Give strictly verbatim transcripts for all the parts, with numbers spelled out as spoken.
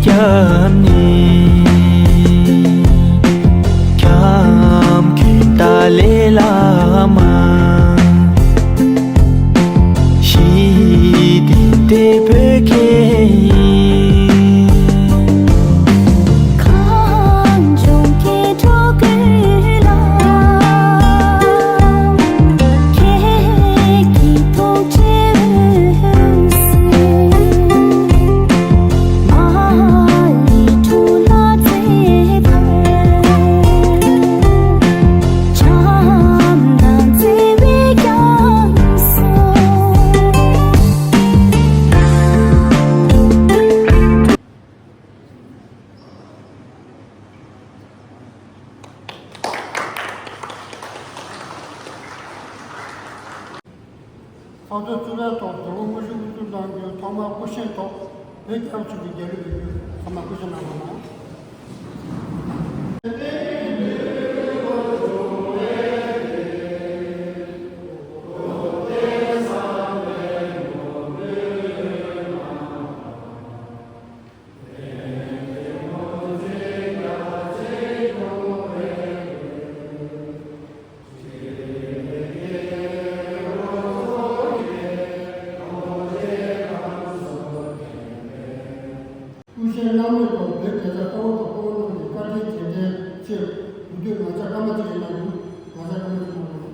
སྐྱབས་གནས་ཁྱབ་མཁས་ཏཱ་ལའི་བླ་མ། ཞི་བདེ་དེ་བོད་ཁྱེད་ཡིན། གངས་ལྗོངས་སྐྱིད་འགྲོ་ཀུན་ལ། ཁྱེད་ཀྱི་ཐུགས་རྗེའི་འོད་ཟེར། མ་ཎི་དྲུག་ལ་བརྩེ་བར། བྱམས་དང་བརྩེ་བའི་རྒྱ་མཚོ། ཚོགས་འདུ་གཙོ་བོའི་ཐོག་དོ་དགོང་དངོས་གཞི་དབུ་བཙུགས་གནང་རྒྱུའི་ཐོག་མར་སྐུ་བཞེངས་ཐོག་བོད་རྒྱལ་ཁབ་ཆེན་པོའི་རྒྱལ་གླུ་འབུལ་རྒྱུ། ཚང་མ་སྐུ་བཞེངས་གནང་རོགས་གནང་། སྐུ་བཞེངས་གནང་མུས་ཐོག་བོད་རྒྱལ་ས་ལྟ་བ་དང་སྤོ་བོ་རྣམས་ཀྱི་བཀའ་དྲིན་དྲན་རྟེན་ཆེད་དུ་དུས་ང་ཚ་སྐར་མ་གཅིག་གནང་རྒྱུ། ང་ཚ་སྐར་མ་གཅིག་གནང་རྒྱུ།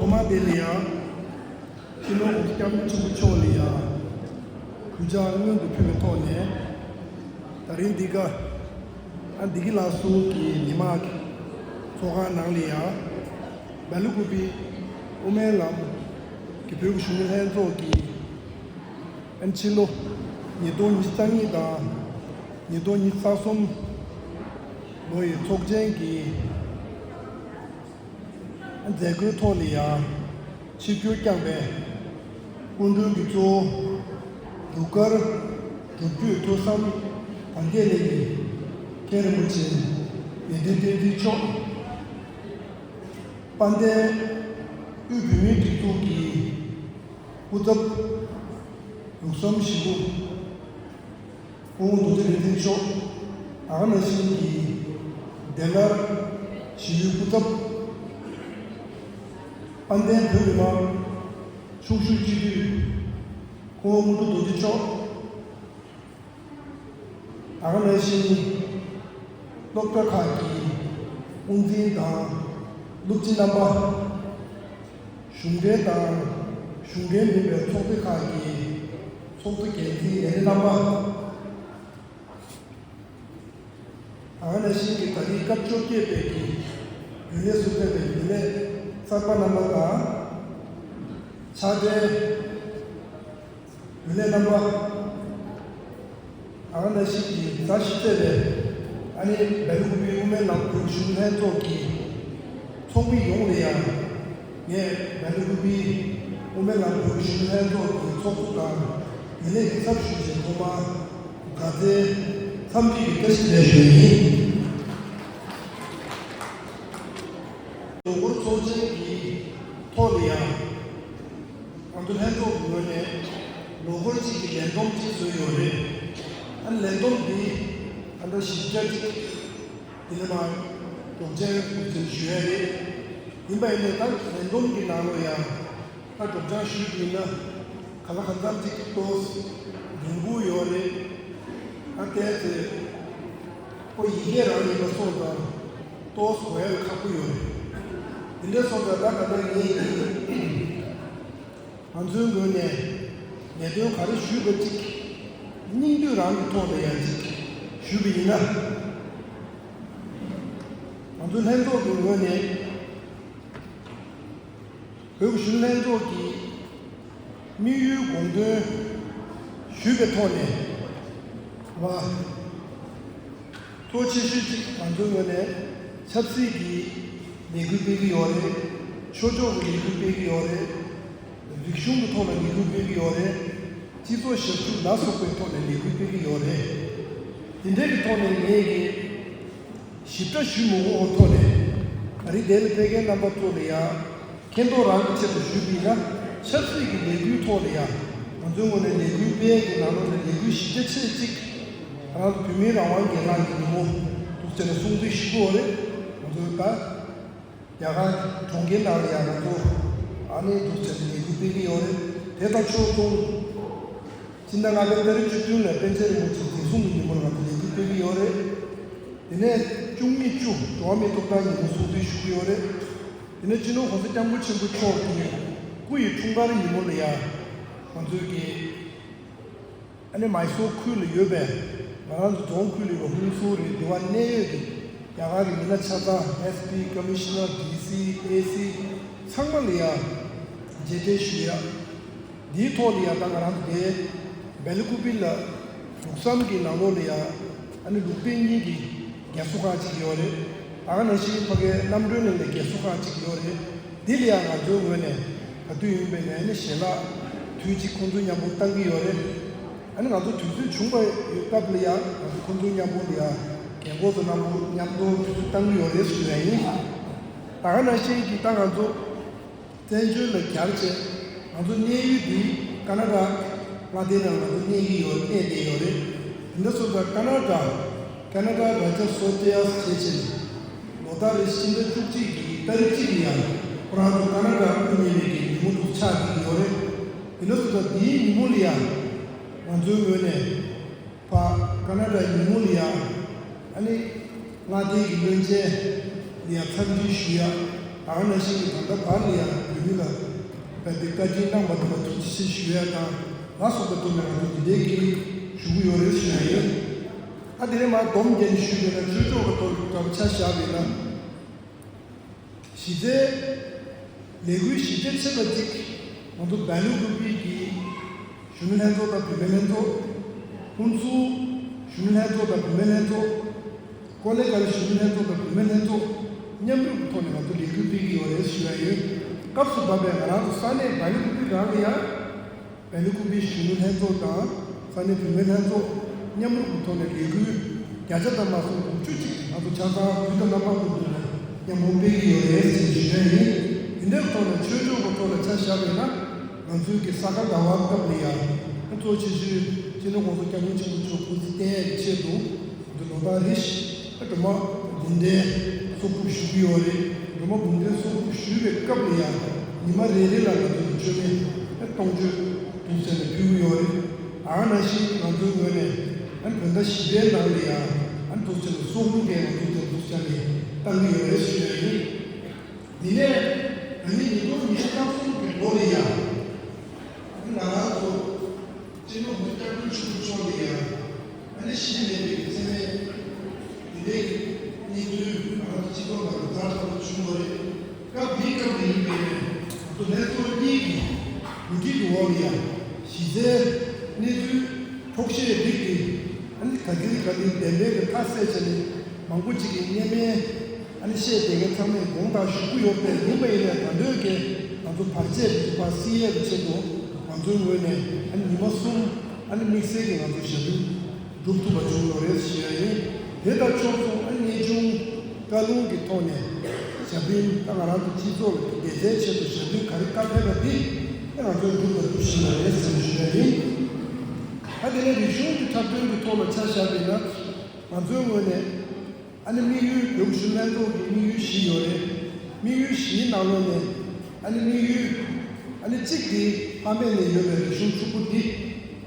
ཐོག་མར་དེ་ལ་ཡང་། སྤྱི་ནོར་༸གོང་ས་༸སྐྱབས་མགོན་ཆེན་པོ་མཆོག་ལ་ཡང་གུས་ཕྱག་སྔོན་དུ་ཕུལ་བའི་ཐོག་ནས། ད་རིང་འདི་ག་ཨ་བདེ་སྐྱིད་ལགས་སུ་གི་མི་མང་གི་ཚོགས་ཁང་ནང་ལ་ཡང་སྦེལ་ཀོབ་པི་དབུ་མའི་ལམ་གྱི་བོད་ཀྱི་གཞོན་ནུ་ལྷན་ཚོགས་ཀྱི་ཨ་ཕྱི་ལོ་ཉིས་སྟོང་ཉི་ཤུ་རྩ་གཉིས་དང་ཉིས་སྟོང་ཉི་ཤུ་རྩ་གསུམ་ལོ་ཡི་ཚོགས་ཆེན་གྱི་མཛད་སྒོའི་ཐོག་ལ་ཡང་ཆིབས་བསྒྱུར་བསྐྱངས་པའི་སྐུ་མགྲོན་གྱི་གཙོ་བོ་འབྲུག་དཀར་སྒྲུབ་བརྒྱུད་ཐོས་བསམ་དར་རྒྱས་གླིང་གི་མཁན་རིན་པོ་ཆེ་ཉི་སྟོན་བསྟན་འཛིན་མཆོག་དཔལ་ལྡན་དབུས་བོད་མིའི་སྒྲིག་འཛུགས་ཀྱི་སྐུ་ཚབ་ལུགས་བསམ་ཞིག་པོ། སྐུ་ངོ་རྡོ་རྗེ་རིག་འཛིན་མཆོག་ཨ་ནང་བཞིན་གྱི་བདེ་སླར་ཞི་བའི་སྐུ་ཚབ། དཔལ་ལྡན་བོད་མི་མང་ཕྱུག་བཞུགས་སྤྱི་འཐུས་སྐུ་ངོ་དངོས་གྲུབ་རྡོ་རྗེ་མཆོག་ཨ་ནང་བཞིན་སློབ་གྲྭ་ཁག་གི་དབུ་འཛིན་དང་སློབ་སྤྱི་རྣམ་པ། གཞུང་འབྲེལ་དང་གཞུང་འབྲེལ་མིན་པའི་ཚོགས་སྡེ་ཁག་གི་ཚོགས་གཙོ་འགན་འཛིན་ལས་སྣེ་རྣམ་པ། ཨ་ནང་བཞིན་གྱི་ད་རེས་སྐབས་བཅོ་བརྒྱད་པའི་གི་རྒྱུན་ལས་སུ་ཕེབས་པའི་རྒྱུན་ལས་གསར་པ་རྣམ་པ་དང་། ཕྱག་སྦྲེལ་རྒྱུན་ལས་རྣམ་པ། ཨ་ནང་བཞིན་གྱི་མཛའ་བཤེས་བརྩེ་བའི་ཨ་ནི་སྦེལ་ཀོབ་པི་དབུ་མའི་ལམ་བོད་གཞུང་ལྷན་ཚོགས་ཀྱི་ཚོགས་མི་ཡོངས་ལ་ཡང་། ངས་སྦེལ་ཀོབ་པི་དབུ་མའི་ལམ་བོད་གཞུང་ལྷན་ཚོགས་ཀྱི་ཚོགས་གཙོ་དང་རྒྱུན་ལས་ཀྱི་ཚབ་ཞུས་བྱས་ཐོག་མར་དགའ་ཚལ་འཚམས་འདྲི་གི་བཀྲ་ཤིས་བདེ་ལེགས་ཞུ་ཡི་ཡིན། ལོ་འཁོར་ཚོགས་ཆེན་གྱི་ཐོག་ལ་ཡང་ང་ཚོ་ལྷན་ཚོགས་ཀྱི་ངོས་ནས་ལོ་འཁོར་གཅིག་གི་ལས་བསྡོམས་གཅིག་བཟོས་ཡོད་རེད། ཨ་ནི་ལས་བསྡོམས་འདི་ཨ་འདྲ་ཞིབ་ཕྲ་གཅིག་དེ་ནས་མར་དོགས་ཅན་ཞུ་ཡ་རེད། ཡིན་པ་ཡིན་ནའི་ད་རེ་འདུན་གྱི་ནང་ལོ་ཡང་ད་སྒྲོག་སྦྱང་ཞུས་པ་ཡིན་ན་ག་ལ་གང་འཚམ་ཅིག་ཏོག་ཙམ་འགན་ཁུར་ཡོད་རེད། ད་དེ་ཚེ་ཁོ་ཡི་གེ་རང་ཡིན་པ་སོང་ཙང་ཏོག་ཙམ་གོ་ཡ་ལ་ཁག་པོ་ཡོད་རེད། དེ་འདྲ་སོང་ཙང་ད་ད་ལྟ་ངས་ཀྱིས་ང་ཚོའི་ངོས་ནས་ལས་དོན་ག་རེ་ཞུས་པ་ཅིག་སྙིང་བསྡུས་རང་གི་ཐོག་ནས་ཡང་ཅིག་ཞུས་པ་ཡིན་ན། ང་ཚོའི་ལྷན་ཚོགས་ཀྱི་ངོས་ནས་བོད་ཀྱི་གཞོན་ནུ་ལྷན་ཚོགས་ཀྱི་དམིགས་ཡུལ་དགོངས་དོན་ཞུས་པའི་ཐོག་ནས་བ། གཙོ་ཆེ་ཤོས་གཅིག་ང་ཚོའི་ངོས་ནས་ཆབ་སྲིད་ཀྱི་ལས་འགུལ་སྤེལ་གྱི་ཡོད་རེད། ཆོས་ཕྱོགས་ཀྱི་ལས་འགུལ་སྤེལ་གྱི་ཡོད་རེད། རིག་གཞུང་གི་ཐོག་ལ་ལས་འགུལ་སྤེལ་གྱི་ཡོད་རེད། སྤྱི་ཚོགས་ཞབས་ཞུ་ལ་སོགས་པའི་ཐོག་ནས་ལས་འགུལ་སྤེལ་གྱི་ཡོད་རེད། དེ་འདྲའི་གི་ཐོག་ནས་ངས་ཀྱི་ཞིབ་ཕྲ་ཞུ་མི་དགོས་པའི་ཐོག་ནས་ཨ་རི་དེ་ལ་ཕེབས་མཁན་རྣམ་པ་ཚོ་ལ་ཡང་མཁྱེན་རྟོགས་རང་གི་ཆེད་དུ་ཞུས་པ་ཡིན་ན། ཆབ་སྲིད་ཀྱི་ལས་འགུལ་ཐོག་ལ་ཡང་ང་ཚོའི་ངོས་ནས་ལས་འགུལ་སྤེལ་གྱི་ནང་ལོགས་ནས་ལས་འགུལ་གཞི་རྒྱ་ཆེ་གཅིག་ང་རང་ཚོ་བོད་མིའི་རང་དབང་སྒེར་ལངས་ཀྱི་ཉིན་མོ་འདུག་ཟེར་ནས་སྲུང་བརྩི་ཞུ་གི་ཡོད་རེད། ང་ཚོ་ད་རྒྱ་གར་གྲོང་ཁྱེར་ནང་ལ་ཡང་ང་ཚོ་ཨ་ནི་འདུག་ཟེར་ནས་ལས་འགུལ་སྤེལ་གྱི་ཡོད་རེད། དེ་དང་ཕྱོགས་མཚུངས། སྤྱི་ཟླ་ལྔ་པའི་ཏ་རིག་བཅུ་བདུན་ལ་པཎ་ཆེན་རིན་པོ་ཆེ་འཛིན་བཟུང་གི་ཉིན་མོར་ང་ཚོ་ལས་འགུལ་སྤེལ་གྱི་ཡོད་རེད། དེ་ནས་བཅུ་གཉིས་བཅུ་འགྲོ་བ་མིའི་ཐོབ་ཐང་ཉིན་མོ་སྲུང་བརྩི་ཞུ་གི་ཡོད་རེད། དེ་ནས་སྤྱི་ནོར་༸གོང་ས་༸སྐྱབས་མགོན་ཆེན་པོ་མཆོག་གི་སྐུ་ཡི་འཁྲུངས་སྐར་ཉིན་མོ་ལ་ཡང་ང་ཚོའི་གི་ཨ་ནི་མའི་སོར་ཁུལ་ལ་ཡོད་པའི་ང་རང་ཚོ་རྫོང་ཁུལ་ལ་ཡོད་པ་ཧུན་སུར་རེད། འདི་བ་གནད་ཡོད་ཀྱི་རྒྱ་གར་གྱི་མི་སྣ་ཆ་ཚང་། ཨེས་པི། ཀོ་མི་ཤི་ནར། ཌི་སི། ཨེ་སི་ཚང་མ་ལ་ཡང་མཇལ་འཕྲད་ཞུ་ཡ། འདིའི་ཐོག་ལ་ཡང་ད་ང་རང་ཚོ་དེ་སྦེལ་ཀུ་པི་ལ་ལུགས་བསམ་གྱི་ནང་ལོགས་ལ་ཡང་ཨ་ནི་ལུགས་ཕན་གཉིས་ཀྱི་རྒས་གསོ་ཁང་ཅིག་ཡོད་རེད། ད་ག་ནང་བཞིན་ཕ་གའི་རྣམ་གྲོལ་གླིང་ལ་རྒས་གསོ་ཁང་ཅིག་ཡོད་རེད། འདི་ལ་ཡང་ང་ཚོའི་ངོས་ནས་ག་དུས་ཡིན་པའི་ནས་ཨ་ནི་ཞལ་ལག་དུས་གཅིག་ཁོང་ཚོའི་མཉམ་པོ་བཏང་གི་ཡོད་རེད། ཨ་ནི་ང་ཚོ་དུས་ཚོད་བྱུང་བ་ཡོད་སྐབས་ལ་ཡང་ང་ཚོ་ཁོང་ཚོའི་མཉམ་པོ་ལ་ཡང་རྒན་གོག་ཚོ་རྣམ་པོ་མཉམ་དུ་དུས་ཚོད་བཏང་གི་ཡོད་རེད་ཞུ་ཡ་ཡིན། ད་ག་ནང་བཞིན་གྱི་ད་ང་ཚོ་བཙན་བྱོལ་ལ་གྱར་བྱས་ང་ཚོ་གནས་ཡུལ་འདི་ཀ་ན་ཌ་མངའ་སྡེ་ནང་ང་ཚོ་གནས་ཀྱི་ཡོད། གནས་བསྡད་ཡོད་རེད། དེ་འདྲ་སོང་ཙང་ཀ་ན་ཌ་ཀ་ན་ཌ་རཱ་ཇ་སོ་ཏི་ཡ་ཟེར་བྱས་ནས་ལོ་ལྟར་རེ་ཕྱི་ཟླ་བཅུ་གཅིག་གི་ཏ་རིག་གཅིག་ལ་ཡང་ཁོ་རང་ཚོ་ཀ་ན་ཌ་དབུ་བརྙེས་པའི་གི་ཉིན་མོ་དུ་ཆགས་ཀྱི་ཡོད་རེད། དེ་འདྲ་སོང་ཙང་འདིའི་ཉིན་མོ་ལ་ཡང་ང་ཚོའི་ངོས་ནས་ཕ་ཀ་ན་ཌ་ཉིན་མོ་ལ་ཡང་ཨ་ནི་མངའ་སྡེ་གི་བློན་ཆེན་ལ་ཡང་འཚམས་འདྲི་ཞུ་ཡ། ད་ག་ནང་བཞིན་གྱི་ད་ལྟ་བར་ལ་ཡང་བོད་མི་ལ་དཔེ་དེ་བཀའ་དྲིན་གནང་བ་དང་ཐུགས་རྗེ་ཆེ་ཞུ་ཡ་དང་ལ་སོགས་པའི་ཐོག་ནས་ང་ཚོ་འདི་འདྲའི་གི་ཞུ་གི་ཡོད་རེད་ཞུ་ཡ་ཡིན། ཨ་དེ་ནས་མར་སྡོམ་རྒྱག་ནས་ཞུས་པ་ཡིན་ན་ཆོས་ཕྱོགས་ཀྱི་ཐོག་ལ་ཆ་བཞག་པ་ཡིན་ན། གཞི་རྩའི་ལས་འགུལ་གཞི་རྒྱ་ཆེ་བ་གཅིག་ང་ཚོ་སྦེལ་ཀུ་པེ་གི་གཞོན་ནུ་ལྷན་ཚོགས་དང་བུད་མེད་ལྷན་ཚོགས། ཧུན་སུར་གཞོན་ནུ་ལྷན་ཚོགས་དང་བུད་མེད་ལྷན་ཚོགས། ཀོ་ལེ་གྷལ་གཞོན་ནུ་ལྷན་ཚོགས་དང་བུད་མེད་ལྷན་ཚོགས་མཉམ་རུབ་ཀྱི་ཐོག་ནས་ང་ཚོ་ལས་འགུལ་སྤེལ་གྱི་ཡོད་རེད་ཞུ་ཡ་ཡིན། སྐབས་སུ་བབས་པའི་ང་རང་ཚོ་ས་གནས་སྦེལ་ཀུ་པེ་རང་ལ་ཡང་། སྦེལ་ཀུ་པེ་གཞོན་ནུ་ལྷན་ཚོགས་དང་ས་གནས་བུད་མེད་ལྷན་ཚོགས་མཉམ་རུབ་ཀྱི་ཐོག་ནས་ལས་འགུལ་བརྒྱ་ཆ་དང་མ་སོང་དགུ་བཅུ་ཅིག་ང་ཚོ་ཆ་ཚང་དུས་དང་རྣམ་པ་ཀུན་ཏུ་མཉམ་པོ་སྤེལ་གྱི་ཡོད་རེད་ཅེས་ཞུ་ཡ་ཡིན། དེ་འདྲའི་ཐོག་ནས་ཆོས་ཕྱོགས་ཀྱི་ཐོག་ལ་ཆ་བཞག་པ་ཡིན་ན་ང་ཚོའི་གི་ས་ག་ཟླ་བ་སྐབས་ལ་ཡང་གཙོ་ཆེ་ཤོས་སྤྱི་ནོར་༸གོང་ས་༸སྐྱབས་མགོན་ཆེན་པོ་མཆོག་སྐུ་ཚེ་བརྟན་ཡག་གི་ཆེད་དུ། འདི་ལོ་ལྟར་རེ་བཞིན་སྒྲོལ་མ་འབུམ་ལྡན་གསོལ་ཕུག་ཞུ་གི་ཡོད་རེད། སྒྲོལ་མ་འབུམ་ལྡན་གསོལ་ཕུག་ཞུ་བའི་སྐབས་ལ་ཡང་ཉི་མ་རེ་རེ་ལ་ང་ཚོ་གི་མཆོད་མེ་སྟོང་མཆོད་འདུག་ཟེར་ནས་ཕུལ་གྱི་ཡོད་རེད། ད་ག་ནང་བཞིན་ང་ཚོའི་ངོས་ནས་ཨ་བོད་ཟླ་བཞི་པའི་ནང་ལ་ཡང་ཨ་འདུག་ཟེར་ནས་སྲོག་བླུ་མཁན་ང་ཚོ་དེ་འདུག་ཟེར་ནས་བཏང་གི་ཡོད་རེད་ཞུ་ཡ་ཡིན། འདི་ནས་ད་ནི་ཉིས་སྟོང་ཉི་ཤུ་རྩ་གསུམ་གྱི་ལོ་ལ་ཡང་ང་རང་ཚོ་སྤྱི་ནོར་༸གོང་ས་༸སྐྱབས་མགོན་ཆེན་པོ་མཆོག་ལ་ཡང་ཨ་ནི་ཤི་མེད་པའི་མཚན་སྨད་འདི་འདྲའི་གནས་ཚུལ་ང་རང་ཚོ་སྤྱི་ཚོགས་ནང་ལ་ཛ་དྲག་པོ་བྱུང་བ་རེད། སྐབས་འདིའི་སྐབས་ལ་ཡིན་པའི་ང་ཚོ་ལྷན་ཚོགས་གཉིས་ཀྱི་གོ་སྒྲིག་གི་འོག་ལ་ཡང་གཞི་རྩའི་གནས་ཚུལ་འཁྱོག་བཤད་རིགས་ཀྱི་ཨ་ནི་ག་ཚིག་ག་ཚིག་བདེན་པའི་གི་མཐའ་གསལ་བྱས་ནས་མང་པོ་ཅིག་གི་སྔ་མའི་ཨ་ནི་བཤད་བསྡད་མཁན་ཚང་མས་དགོངས་དག་ཞུ་གི་ཡོད་པས། ཡིན་པ་ཡིན་ནའི་ད་ལྟོས་ཀྱི་ང་ཚོ་བར་ཆད་འདི་ཚོ་ཕར་སེལ་ཡས་ཀྱི་ཆེད་དུ་ང་ཚོའི་ངོས་ནས་ཨ་ནི་ཉི་མ་གསུམ་ཨ་ནི་དམིགས་བསལ་གྱི་ང་ཚོ་ཞབས་བྲོ་སྒྲུབ་ཐུབ་པ་བྱུང་ཡོད་རེད་ཞུ་ཡ་ཡིན། དེ་དང་ཕྱོགས་མཚུངས་ཨ་ནི་གནས་ཆུང་བཀའ་ལུང་གི་ཐོག་ནས་ཞབས་བྲོ་ད་ང་རང་ཚོ་སྤྱི་ཚོགས་ལ་བདེ་རྩའི་ཆེད་དུ་ཞབས་བྲོ་ག་རེ་བཀའ་ཕེབས་པ་འདི་ཨ་ང་ཚོས་སྒྲུབ་དང་སྒྲུབ་བཞིན་ཡོད་རེད་ཟེར་ཞུ་ཡ་ཡིན། ཨ་དེ་ནས་རིག་གཞུང་གི་འཁྲབ་སྟོན་གྱི་ཐོག་ལ་ཆ་བཞག་པ་ཡིན་ན། ང་ཚོའི་ངོས་ནས་ཨ་ནི་དམིགས་ཡུལ་བོད་ཀྱི་གཞོན་ནུ་ལྷན་ཚོགས་ཀྱི་དམིགས་ཡུལ་བཞི་ཡོད་རེད། དམིགས་ཡུལ་བཞིའི་ནང་ལོགས་ནས་ཨ་ནི་དམིགས་ཡུལ་ཨ་ནི་གཅིག་དེ་ཕ་མེས་ནས་ཡོད་པའི་རིག་གཞུང་ཕྱུག་པོ་འདི་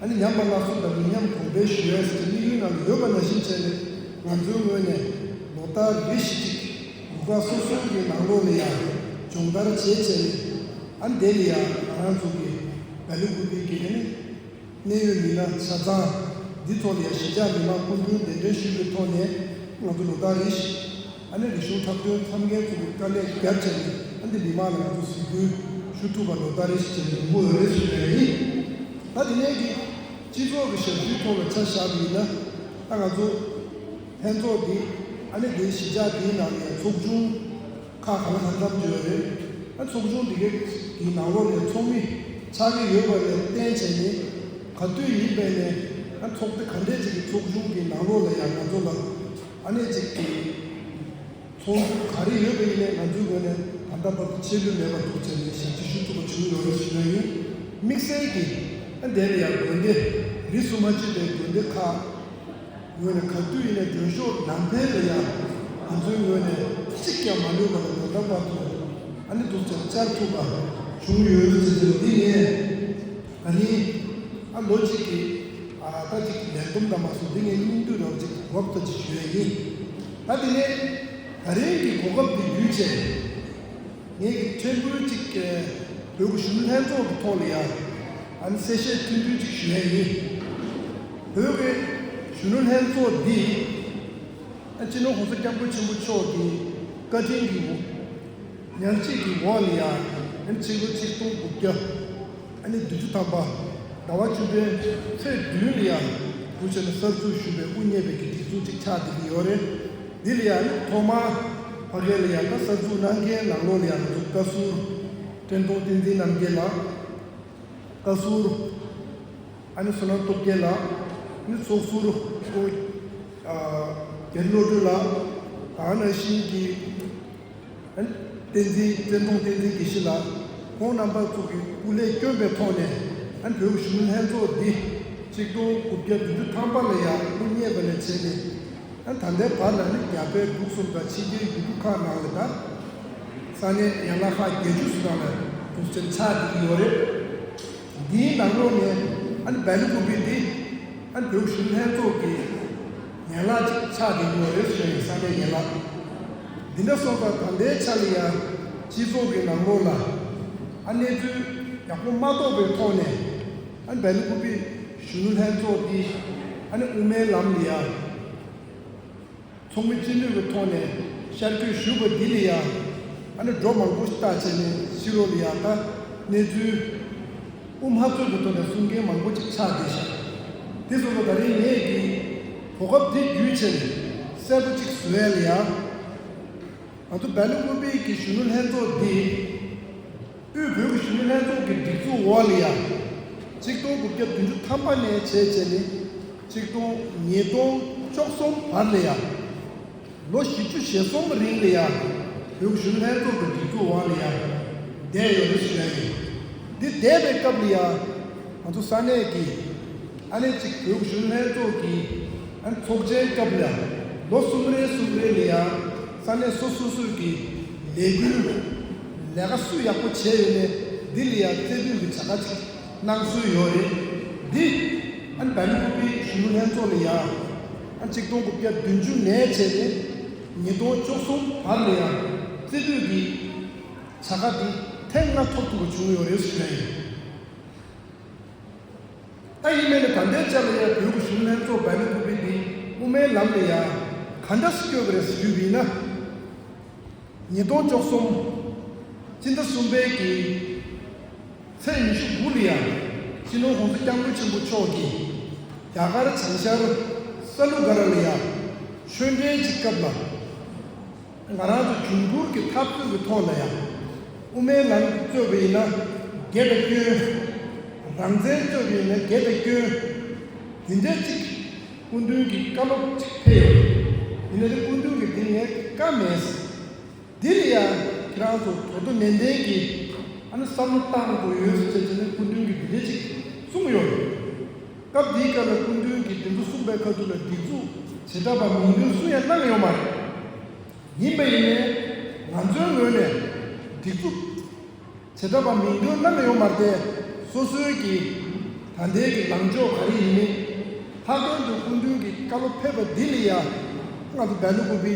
ཨ་ནི་ཉམས་པ་སླར་གསོ་དང་མི་ཉམས་གོང་འཕེལ་ཞུ་ཡས་ཟེར་དམིགས་ཡུལ་ནང་ལ་ཡོད་པ་ནང་བཞིན་བྱས་ནས་ང་ཚོའི་ངོས་ནས་ལོ་ལྟར་རེ་བཞིན་གཅིག་རུ་ཁག་སོ་སོའི་གི་ནང་ལོགས་ལ་ཡང་སྦྱོང་བརྡར་བྱས་བྱས་ནས་ཨ་ནི་དེ་ལ་ཡང་ང་རང་ཚོ་གི་བལ་ཡུལ་ཁུལ་གྱི་ཨ་ནི། གནད་ཡོད་མི་སྣ་ཆ་ཚང་འདི་ཐོག་ལ་ཡང་གཞིས་ཆགས་མི་མང་སྐུ་མདུན་གདན་འདྲེན་ཞུས་པའི་ཐོག་ནས་ང་ཚོ་ལོ་ལྟར་རེ་བཞིན་ཨ་ནི་རིག་གཞུང་འཁྲབ་སྟོན་འཁྲབ་མཁན་ཚོ་གི་དཀའ་ལས་བརྒྱབ་བྱས་ནས་ཨ་འདི་མི་མང་ལ་ང་ཚོ་གཟིགས་འབུལ་ཞུ་ཐུབ་པ་ལོ་ལྟར་རེ་བཞིན་བྱས་ནས་ཡོང་གི་ཡོད་རེད་ཞུ་ཡ་ཡིན། ད་དེ་ནས་ཀྱི་སྤྱི་ཚོགས་ཀྱི་ཞབས་ཞུའི་ཐོག་ལ་ཆ་བཞག་པ་ཡིན་ན་ད་ང་ཚོ་ལྷན་ཚོགས་འདི་ཨ་ནི་འདིའི་གཞིས་ཆགས་འདིའི་ནང་ནས་ཚོགས་ཆུང་ཁག་གང་ལ་གང་འཚམ་ཡོད་རེད། ཨ་ཚོགས་ཆུང་འདི་གའི་གི་ནང་ལོགས་ནས་ཚོགས་མི་ཆགས་ཀྱི་ཡོད་པ་ལ་བརྟེན་བྱས་ནས་ག་དུས་ཡིན་པའི་ནས་ཨ་ཚོགས་སྡེ་ག་འདྲས་ཅིག་གི་ཚོགས་ཆུང་གི་ནང་ལོགས་ལ་ཡང་ང་ཚོ་ལ་ཨ་ནེ་ཅིག་གི་ཚོགས་འདུ་ག་རེ་ཡོད་པ་ཡིན་ནའི་ང་ཚོའི་ངོས་ནས་ད་ལྟ་བར་དུ་ཆད་ལུས་མེད་པར་འདུག་བྱས་ནས་ཞབས་ཕྱི་ཞུ་ཐུབ་པ་བྱུང་ཡོད་རེད་ཞུ་ཡ་ཡིན། དམིགས་བསལ་གྱིས་ཨ་འདས་ལ་ཡང་དགོན་སྡེ་རིས་སུ་མ་ཆད་པའི་དགོན་སྡེ་ཁག་ངོས་ནས་ག་དུས་ཡིན་ནའི་མགྲོན་ཤོག་ནང་ཕན་ལ་ཡང་ང་ཚོའི་ངོས་ནས་གཅིག་ཀྱང་མ་ལུས་པ་ལ་ད་ལྟ་བར་དུ་ཨ་ནི་འདུག་ཅེས་བཅར་ཐུབ་པ་བྱུང་ཡོད་ཅེས་ཟེར་འདི་ངས་ད་རིང་ཨ་ལོ་གཅིག་གི་ཨ་ད་ཅིག་ལས་བསྡོམས་དང་མ་སོང་འདི་ངས་སྙིང་བསྡུས་རོགས་ཅིག་གོ་སྐབས་ཅིག་ཞུ་ཡས་ཡིན། ད་དེ་ནས་ད་རིང་གི་གོ་སྐབས་འདི་བརྒྱུད་བྱས། ངས་ཀྱི་ཕྲན་བུ་གཅིག་བོད་ཀྱི་གཞོན་ནུ་ལྷན་ཚོགས་ཀྱི་ཐོག་ལ་ཡང་ཨ་ནི་གསལ་བཤད་ཐུང་ཐུང་གཅིག་ཞུ་ཡས་ཡིན། བོད་ཀྱི་གཞོན་ནུ་ལྷན་ཚོགས་འདི་ཨ་སྤྱི་ནོར་༸གོང་ས་༸སྐྱབས་མགོན་ཆེན་པོ་མཆོག་གི་བཀའ་དྲིན་གྱི་འོག་ཉག་གཅིག་གི་འོག་ལ་ཡང་ཨ་ནི་ཕྱི་ལོ་ཆིག་སྟོང་དགུ་བརྒྱ་ཨ་ནི་བདུན་ཅུ་ཐམ་པ་ཟླ་བ་བཅུ་པའི་ཚེས་བདུན་ལ་ཡང་དུ་བྱས་ནས་གསར་འཛུགས་ཞུས་པའི་དབུ་བརྙེས་པའི་གི་སྒྲིག་འཛུགས་གཅིག་ཆགས་བསྡད་ཀྱི་ཡོད་རེད། འདི་ལ་ཡང་ནི་ཐོག་མར་ཕ་གི་ལ་ཡང་ད་གསར་འཛུགས་གནང་མཁན་ནང་ལོགས་ལ་ཡང་ང་ཚོ་བཀའ་ཟུར་བཀྲས་མཐོང་བསྟན་འཛིན་རྣམ་རྒྱལ་ལགས། བཀའ་ཟུར་ཨ་ནི་བསོད་ནམས་སྟོབས་རྒྱལ་ལགས། ནི་ཚོགས་ཟུར་ཨོ་ཨ་རྒྱ་རི་བློ་གྲོས་ལགས། ད་ནང་བཞིན་གྱི་ཨ་ནི་བསྟན་འཛིན་བཀྲས་མཐོང་བསྟན་འཛིན་དགེ་བཤེས་ལགས། ཁོང་རྣམ་པ་ཚོ་གི་སྐུ་ལས་བསྐྱོན་པའི་ཐོག་ནས་ཨ་ནི་བོད་ཀྱི་གཞོན་ནུ་ལྷན་ཚོགས་འདི་ཆིག་སྟོང་དགུ་བརྒྱ་བདུན་ཅུ་ཐམ་པ་ལ་ཡང་དབུ་བརྙེས་པ་ལས་བྱས་ནས། ཨ་ད་ལྟའི་བར་ལ་ནི་རྒྱ་བལ་འབྲུག་གསུམ་དང་ཕྱི་རྒྱལ་ཡུལ་གྲུ་ཁག་ནང་ལ་དང་ས་གནས་ཡན་ལག་ཁག་བརྒྱད་ཅུ་ཙམ་ལ་འདུག་སེ་ཆགས་བསྡད་ཀྱི་ཡོད་རེད། འདིའི་ནང་ལོགས་ནས་ཨ་ནི་བལ་ཀུ་པི་འདི་ཨ་ནི་བོད་གཞོན་ལྷན་ཚོགས་ཀྱི་ཡན་ལག་ཅིག་ཆགས་བསྡད་ཀྱི་ཡོད་རེད་ཟེར་ནས་ས་གནས་ཡན་ལག་འདི་འདྲ་སོང་ཙང་ད་ལྟའི་ཆ་ལ་ཡང་སྤྱི་ཚོགས་ཀྱི་ནང་ལོགས་ལ་ཨ་གནས་ཚུལ་ཡག་པོ་མ་རྟོགས་པའི་ཐོག་ནས་ཨ་ནི་བལ་ཀུ་པི་གཞོན་ནུ་ལྷན་ཚོགས་འདི་ཨ་ནི་དབུ་མའི་ལམ་ལ་ཡང་། ཚོགས་མི་སྤྱི་འཐུས་ཀྱི་ཐོག་ནས་ཤར་བསྐྱོད་ཞུས་པ་འདི་ལ་ཡང་ཨ་ནི་འགྲོ་མང་པོ་ཞིག་བལྟས་བྱས་ནས་ཕྱི་ལོགས་ལ་ཡང་ད་གནས་ཚུལ་དབུ་མ་ཚོད་ཀྱི་ཐོག་ནས་གསུང་མཁན་མང་པོ་ཅིག་ཆགས་བསྡད་ཤག་དེ་སོང་ཙང་ད་རིང་ངས་ཀྱི་གོ་སྐབས་འདི་བརྒྱུད་བྱས་ནས་གསལ་པོ་ཅིག་བཟོ་ཡ་ལ་ཡང་ང་ཚོ་བལ་ཀུ་པི་གི་གཞོན་ནུ་ལྷན་ཚོགས་འདི། དབུས་བོད་ཀྱི་གཞོན་ནུ་ལྷན་ཚོགས་ཀྱི་སྒྲིག་འཛུགས་འོག་ལ་ཡང་། ཆིག་སྟོང་དགུ་བརྒྱ་བདུན་ཅུ་ཐམ་པ་ནས་བྱས་བྱས་ནས་ཆིག་སྟོང་ཉིས་སྟོང་བཅུ་གསུམ་བར་ལ་ཡང་། ལོ་བཞི་བཅུ་ཞེ་གསུམ་རིང་ལ་ཡང་བོད་ཀྱི་གཞོན་ནུ་ལྷན་ཚོགས་ཀྱི་སྒྲིག་འཛུགས་འོག་ལ་ཡང་བསྡད་ཡོད་རེད་ཞུ་ཡ་ཡིན། འདི་བསྡད་པའི་སྐབས་ལ་ཡང་ང་ཚོ་ས་གནས་ཀྱི་ཨ་ནེ་གཅིག་བོད་ཀྱི་གཞོན་ནུ་ལྷན་ཚོགས་ཀྱི་ཨ་ནི་ཚོགས་ཆེན་སྐབས་ལ་ལོ་གསུམ་རེ་གསུམ་རེ་ལ་ཡང་ས་གནས་སོ་སོ་སོའི་གི་ལས་འགུལ་ལས་ཀ་སུ་ཡག་པོ་བྱས་ཡོད་ནས་འདི་ལ་ཡང་རྩེ་ཕུད་ཀྱི་བྱ་དགའ་ཅིག་གནང་སྲོལ་ཡོད་རེད། འདི་ཨ་ནི་བལ་ཀུ་པི་གཞོན་ནུ་ལྷན་ཚོགས་ལ་ཡང་ཨ་ཆིག་སྟོང་དགུ་བརྒྱ་བདུན་ཅུ་ནས་བྱས་ཏེ་ཉིས་སྟོང་བཅུ་གསུམ་བར་ལ་ཡང་རྩེ་ཕུད་ཀྱི་བྱ་དགའ་འདི་ཐེངས་ལྔ་ཐོབ་ཐུབ་པ་བྱུང་ཡོད་རེད་ཞུ་ཡ་ཡིན། ད་ཡིན་མིན་ནི་ད་ལྟའི་ཆ་ལ་ཡང་བོད་ཀྱི་གཞོན་ནུ་ལྷན་ཚོགས་བལ་ཀུ་པི་འདི་དབུ་མའི་ལམ་ལ་ཡང་ག་འདྲ་སེ་བསྐྱོད་པ་རེད་ཞུས་པ་ཡིན་ན། ཉིས་སྟོང་བཅུ་གསུམ་སྤྱི་ཟླ་གསུམ་པའི་གི་ཚེས་ཉི་ཤུ་དགུ་ལ་ཡང་སྤྱི་ནོར་༸གོང་ས་༸སྐྱབས་མགོན་ཆེན་པོ་མཆོག་གིས་རྒྱ་གར་བྱང་ཤར་ས་ལུ་ག་ར་ལ་ཡང་ཆོས་འབྲེལ་གྱི་སྐབས་ལ། ང་རང་ཚོ་འབྱུང་འགྱུར་གྱི་འཐབ་རྩོད་ཀྱི་ཐོག་ལ་ཡང་དབུ་མའི་ལམ་གྱི་རྩོད་པ་ཡིན་ན་དགེ་དང་སྐྱོན། རང་བཙན་རྩོད་པ་ཡིན་ན་དགེ་དང་སྐྱོན། དེ་འདྲའི་ཅིག་སྐུ་མདུན་གྱི་བཀའ་སློབ་ཅིག་ཕེབས་ཡོད། ཡིན་ན་དེ་སྐུ་མདུན་གྱིས་དེ་ངས་བཀའ་མེད། འདི་ལ་ཡང་ཁྱེད་རང་ཚོ་དོ་དོ་ནན་ཏན་གྱིས་ཨ་ནི་བསམ་བློ་བཏང་དགོས་ཡོད་ཟེར་བྱས་ནས་སྐུ་མདུན་གྱིས་འདི་འདྲའི་ཅིག་གསུངས་ཡོད། སྐབས་འདིའི་སྐབས་ལ་སྐུ་མདུན་གྱིས་དེ་ཚོ་གསུངས་པའི་ཁ་ཐུག་ལ་སྒྲིག་འཛུགས་བྱེ་བྲག་པ་མིང་འདོན་སུ་ཡང་གནང་ཡོད་མ་རེད། ཡིན་པ་ཡིན་ནའི་ ང་ཚོའི་ངོས་ནས་སྒྲིག་འཛུགས་བྱེ་བྲག་པ་མིང་འདོན་གནང་ཡོད་མ་རེད་དེ། སོ་སོའི་གི་ད་ལྟའི་གི་ལངས་ཕྱོགས་ག་རེ་ཡིན་མིན། ལྷག་དོན་དུ་སྐུ་མདུན་གྱི་བཀའ་སློབ་ཕེབས་པ་འདི་ལ་ཡང་ང་ཚོ་སྦེལ་ཀོབ་པའི་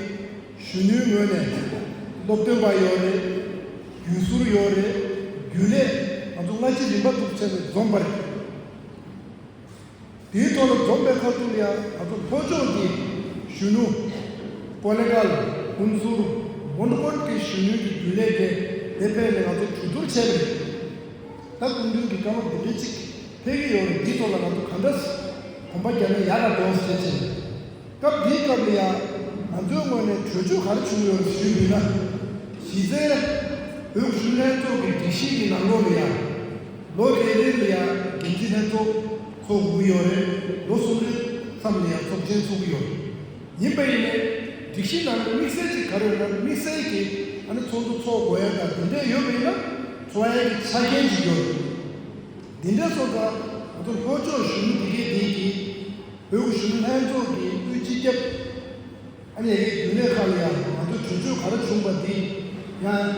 གཞོན་ནུའི་ངོས་ནས་སློབ་སྟོན་པ་ཡོད་རེད། རྒྱུན་ཟུར་ཡོད་རེད། རྒྱུན་ལས་ང་ཚོ་སྔ་ཕྱི་རིམ་པ་འདུག་བྱས་ནས་འཛོམས་པ་རེད། དེའི་ཐོག་ལ་འཛོམས་པའི་ཁ་ཐུག་ལ་ཡང་ང་ཚོ་ལྷོ་ཕྱོགས་ཀྱི་གཞོན་ནུ་ཀོ་ལེ་གལ་ཧུན་སུར་མོན་གྷོ་གི་གཞོན་ནུ་གི་རྒྱུན་ལས་དེ་དེ་ཕེབས་ནས་ང་ཚོ་གྲོས་བསྡུར་བྱས་པ་རེད། ད་སྐུ་མདུན་གྱི་བཀའ་སློབ་འདི་འདྲ་ཅིག་ཕེབས་ཀྱི་ཡོད་རེད། འདིའི་ཐོག་ལ་ང་ཚོ་ག་འདྲ་གོམ་པ་རྒྱག་ན་ཡག་ག་འདུག་ཟེར་བྱས་ནས། སྐབས་འདིའི་སྐབས་ལ་ཡང་ང་ཚོའི་ངོས་ནས་གྲོས་ཆོད་ག་རེ་བྱུང་ཡོད་ཞུས་ཡོད་ན། གཞི་རྩའི་བོད་གཞོན་ལྷན་ཚོགས་ཀྱི་སྒྲིག་གཞི་གི་ནང་ལོགས་ལ་ཡང་ལོ་རེ་རེ་ལ་ཡང་འགན་འཛིན་ལྷན་ཚོགས་ཚོགས་དགོས་ཀྱི་ཡོད་རེད། ལོ་གསུམ་རེ་མཚམས་ལ་ཡང་ཚོགས་ཆེན་ཚོགས་ཀྱི་ཡོད། ཡིན་པ་ཡིན་ནའི་སྒྲིག་གཞི་ནང་ལ་དམིགས་བསལ་གྱི་ག་རེ་ཡོད་ན། དམིགས་བསལ་གྱི་ཨ་ནི་ཚོགས་འདུ་ཚོགས་དགོས་ཡ་དང་དེ་འདྲས་ཡོད་པ་ཡིན་ན་ཚོགས་ཡ་གི་ཆ་རྐྱེན་ཅིག་ཡོད་རེད། འདི་འདྲས་སོང་ཙང་ང་ཚོ་ལྷོ་ཕྱོགས་གཞོན་ནུ་དེ་གའི་དེ་གི་བོད་གཞོན་ལྷན་ཚོགས་ཀྱི་དབུས་སྤྱི་ཁྱབ་ཨ་ནི་ཡ་གི་རྒྱུན་ལས་ཁག་ལ་ཡང་ང་ཚོ་གྲོས་ཆོད་ག་རེ་བྱུང་པ་འདི་ཡང་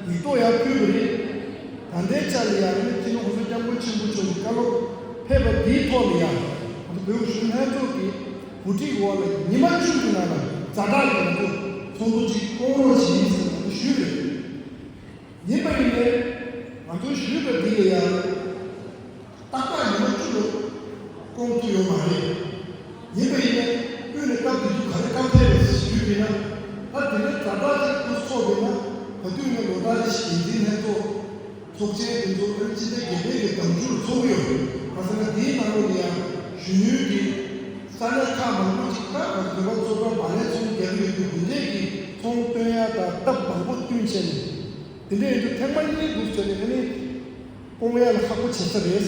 ཡིག་ཐོག་ཡར་ཕུལ་བ་རེད། ད་ལྟའི་ཆ་ལ་ཡང་ཨ་ནི་སྤྱི་ནོར་༸གོང་ས་༸སྐྱབས་མགོན་ཆེན་པོ་མཆོག་གི་བཀའ་སློབ་ཕེབས་པ་འདིའི་ཐོག་ལ་ཡང་ང་ཚོ་བོད་གཞོན་ལྷན་ཚོགས་ཀྱི་གོ་སྒྲིག་འོག་ལ་ཉི་མ་བཅུ་གི་ནང་ལ་ཛ་དྲག་གི་ང་ཚོ་ཚོགས་འདུ་གཅིག་སྐོང་རོགས་བྱེད་ཟེར་ང་ཚོ་ཞུས་རེད། ཡིན་པ་ཡིན་ནའི་ང་ཚོའི་ཞུས་པ་འདི་ལ་ཡང་ཏག་ཏག་ཉི་མ་བཅུ་ལ་སྐོང་ཐུབ་ཡོད་མ་རེད། ཡིན་པ་ཡིན་ནའི་དབུས་ནས་སྐབས་དེ་དུས་ག་རེ་བཀའ་ཕེབས་རེད་ཞུས་པ་ཡིན་ན། ད་དེ་ནས་ཛ་དྲག་ཅིག་ཏུ་ཚོགས་དགོས་ན་ག་དུས་ནས་ལོ་ལྟར་རེ་བཞིན་འགན་འཛིན་ལྷན་ཚོགས་ཚོགས་ཆེན་དེ་ཚོ་ཨ་ནི་སྤྱི་ཟླ་བརྒྱད་པའི་གི་ཟླ་མཇུག་ལ་ཚོགས་ཀྱི་ཡོད་རེད། ག་ཟེར་ན་དེའི་ནང་ལོགས་ལ་ཡང་གཞོན་ནུའི་གི་ས་གནས་ཁག་མང་པོ་ཅིག་དང་ང་ཚོ་བོད་པ་ཚོ་དང་བག་ལེབ་ཚོང་རྒྱག་གི་ཡོད་དུས་དེ་འདྲས་ཀྱི་ཚོང་སྟོན་ཡ་དང་སྟབས་མང་པོ་བསྟུན་བྱས་ནས། དེ་འདྲ་ཡིན་དུས་ཐེངས་མ་གཉིས་འདུག་ཟེར་ནས་ཨ་ནི་སྐོང་ཡ་ལ་ཁག་པོ་བྱེད་ས་རེད།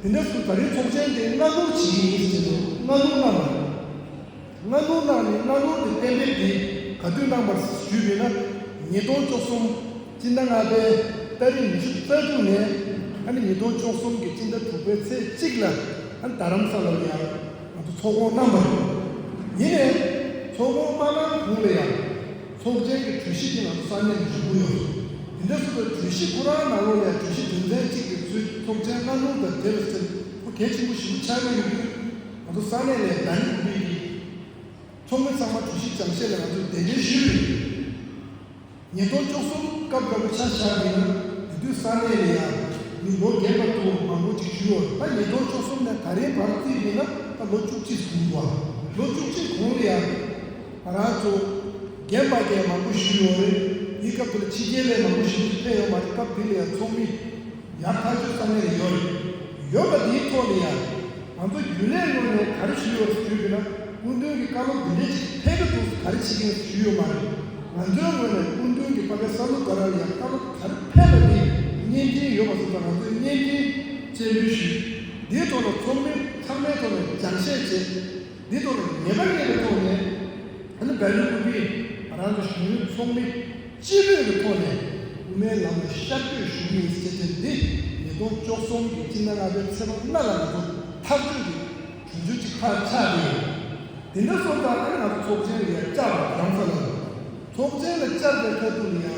དེ་འདྲ་སོང་ད་རེས་ཚོགས་ཆེན་དེ་སྔ་སྣུར་བྱེད་ཀྱི་ཡིན་ཟེར་ནས་སྔ་སྣུར་གནང་བ་རེད། སྔ་སྣུར་གནང་ནས་སྔ་སྣུར་དེ་གཏན་འབེབས་དེ་ག་དུས་གནང་བ་ཞུས་པས་ན། ཉིས་སྟོང་བཅུ་གསུམ་སྤྱི་ཟླ་ལྔ་པའི་ཏ་རིག་ཉི་ཤུ་རྩ་དྲུག་ནས་ཨ་ནི་ཉིས་སྟོང་བཅུ་གསུམ་གྱི་སྤྱི་ཟླ་དྲུག་པའི་ཚེས་གཅིག་ལ་ཨ་ནི་རྡ་རམ་ས་ལ་ལ་ཡང་ང་ཚོ་ཚོགས་སྐོང་གནང་བ་རེད། ཡིན་ནའི་ཚོགས་སྐོང་མ་གནང་གོང་ལ་ཡང་། ཚོགས་ཆེན་གྱི་གྲོས་གཞི་དེ་ང་ཚོ་ས་གནས་ནས་ཞུ་གི་ཡོད། དེ་འདྲ་སོང་ཙང་གྲོས་གཞི་ཁོ་རང་ནང་ལོགས་ལ་གྲོས་གཞི་དོན་ཚན་གཅིག་གི་ཚུལ་ཚོགས་ཆེན་སྔ་སྣུར་དང་འབྲེལ་བའི་ཚུལ་ཁོ་གལ་ཆེན་པོ་ཞེ་པོ་ཆགས་ཀྱི་ཡོད་དུས། ང་ཚོ་ས་གནས་ལ་ད་ནི་གུས་པའི་གི་ཚོགས་མི་ཚང་མ་གྲོས་གཞི་སྦྱང་བཤད་ལ་ང་ཚོ་གདན་འདྲེན་ཞུས་ཡོད། ཉིས་སྟོང་བཅུ་གསུམ་སྐབས་འདྲ་པོ་ཆ་བཞག་པ་ཡིན་ན་དེ་དུས་ས་གནས་ལ་ཡང་མི་ལོ་རྒན་པ་ཚོ་མང་པོ་ཅིག་ཞུས་ཡོད། ད་ཉིས་སྟོང་བཅུ་གསུམ་ནས་ད་རེས་བར་རྩིས་ཡིན་ན་ད་ལོ་བཅུ་གཅིག་འགྲོ་འདུག་ལོ་བཅུ་གཅིག་གོང་ལ་ཡང་ང་རང་ཚོ་རྒན་པ་རྒན་མང་པོ་ཞུས་ཡོད་རེད། དེའི་སྐབས་དེ་ལ་ཕྱི་རྒྱལ་ལ་མང་པོ་ཞིག་ཕེབས་ཡོད་མ་རེད། སྐབས་དེ་ལ་ཡང་ཚོགས་མི་ཡར་ཐག་ཆོད་ས་གནས་ལ་ཡོད་རེད། ཡོད་པ་དེའི་ཐོག་ལ་ཡང་ང་ཚོ་རྒྱུན་ལས་ངོས་ནས་ག་རེ་ཞུས་ཡོད་ཞུས་པ་ཡིན་ན། སྐུ་མདུན་གྱི་བཀའ་སློབ་འདི་འདྲའི་ཅིག་ཕེབས་ཀྱི་འདུག་ག་རེ་བྱེད་ཀྱི་ཡོད་ཞུས་ཡོད་མ་རེད། ང་ཚོའི་ངོས་ནས་སྐུ་མདུན་གྱི་ཕ་གིའི་ས་ལུགས་ག་ར་ལ་ཡང་བཀའ་སློབ་ག་རེ་ཕེབས་པ་དེ་བརྙན་འཕྲིན་ཡོད་པ་སོང་ཙང་ང་ཚོས་བརྙན་འཕྲིན་སྤྱན་འབུལ་ཞུས། འདིའི་ཐོག་ལ་ཚོགས་མི་ཚང་མའི་ཐོག་ནས་སྦྱང་བཤད་བྱས། འདིའི་ཐོག་ལ་ངེས་པ་ངེས་པའི་ཐོག་ནས་ཨ་ནི་སྦེལ་ཀོབ་པའི་ང་རང་ཚོ་གཞོན་ནུ་ཚོགས་མི་སྤྱི་འཐུས་ཀྱི་ཐོག་ནས་དབུ་མའི་ལམ་ལ་ཤར་བསྐྱོད་ཞུ་གི་ཡིན་ཟེར་བྱས་འདི་ཉིས་སྟོང་བཅུ་གསུམ་གྱི་སྤྱི་ཟླ་ལྔ་པའི་ཚེས་པ་ལྔ་ལ་ང་ཚོ་ཐག་གཅོད་ཀྱི་གྲོས་ཆོད་ཅིག་ཕར་ཆགས་ཏེ། དེ་འདྲ་སོང་ཙང་ཨ་ནི་ང་ཚོ་ཚོགས་ཆེན་ལ་ཡང་བཅར་བ་རང་ས་ལ། ཚོགས་ཆེན་ལ་བཅར་བའི་ཁ་ཐུག་ལ་ཡང་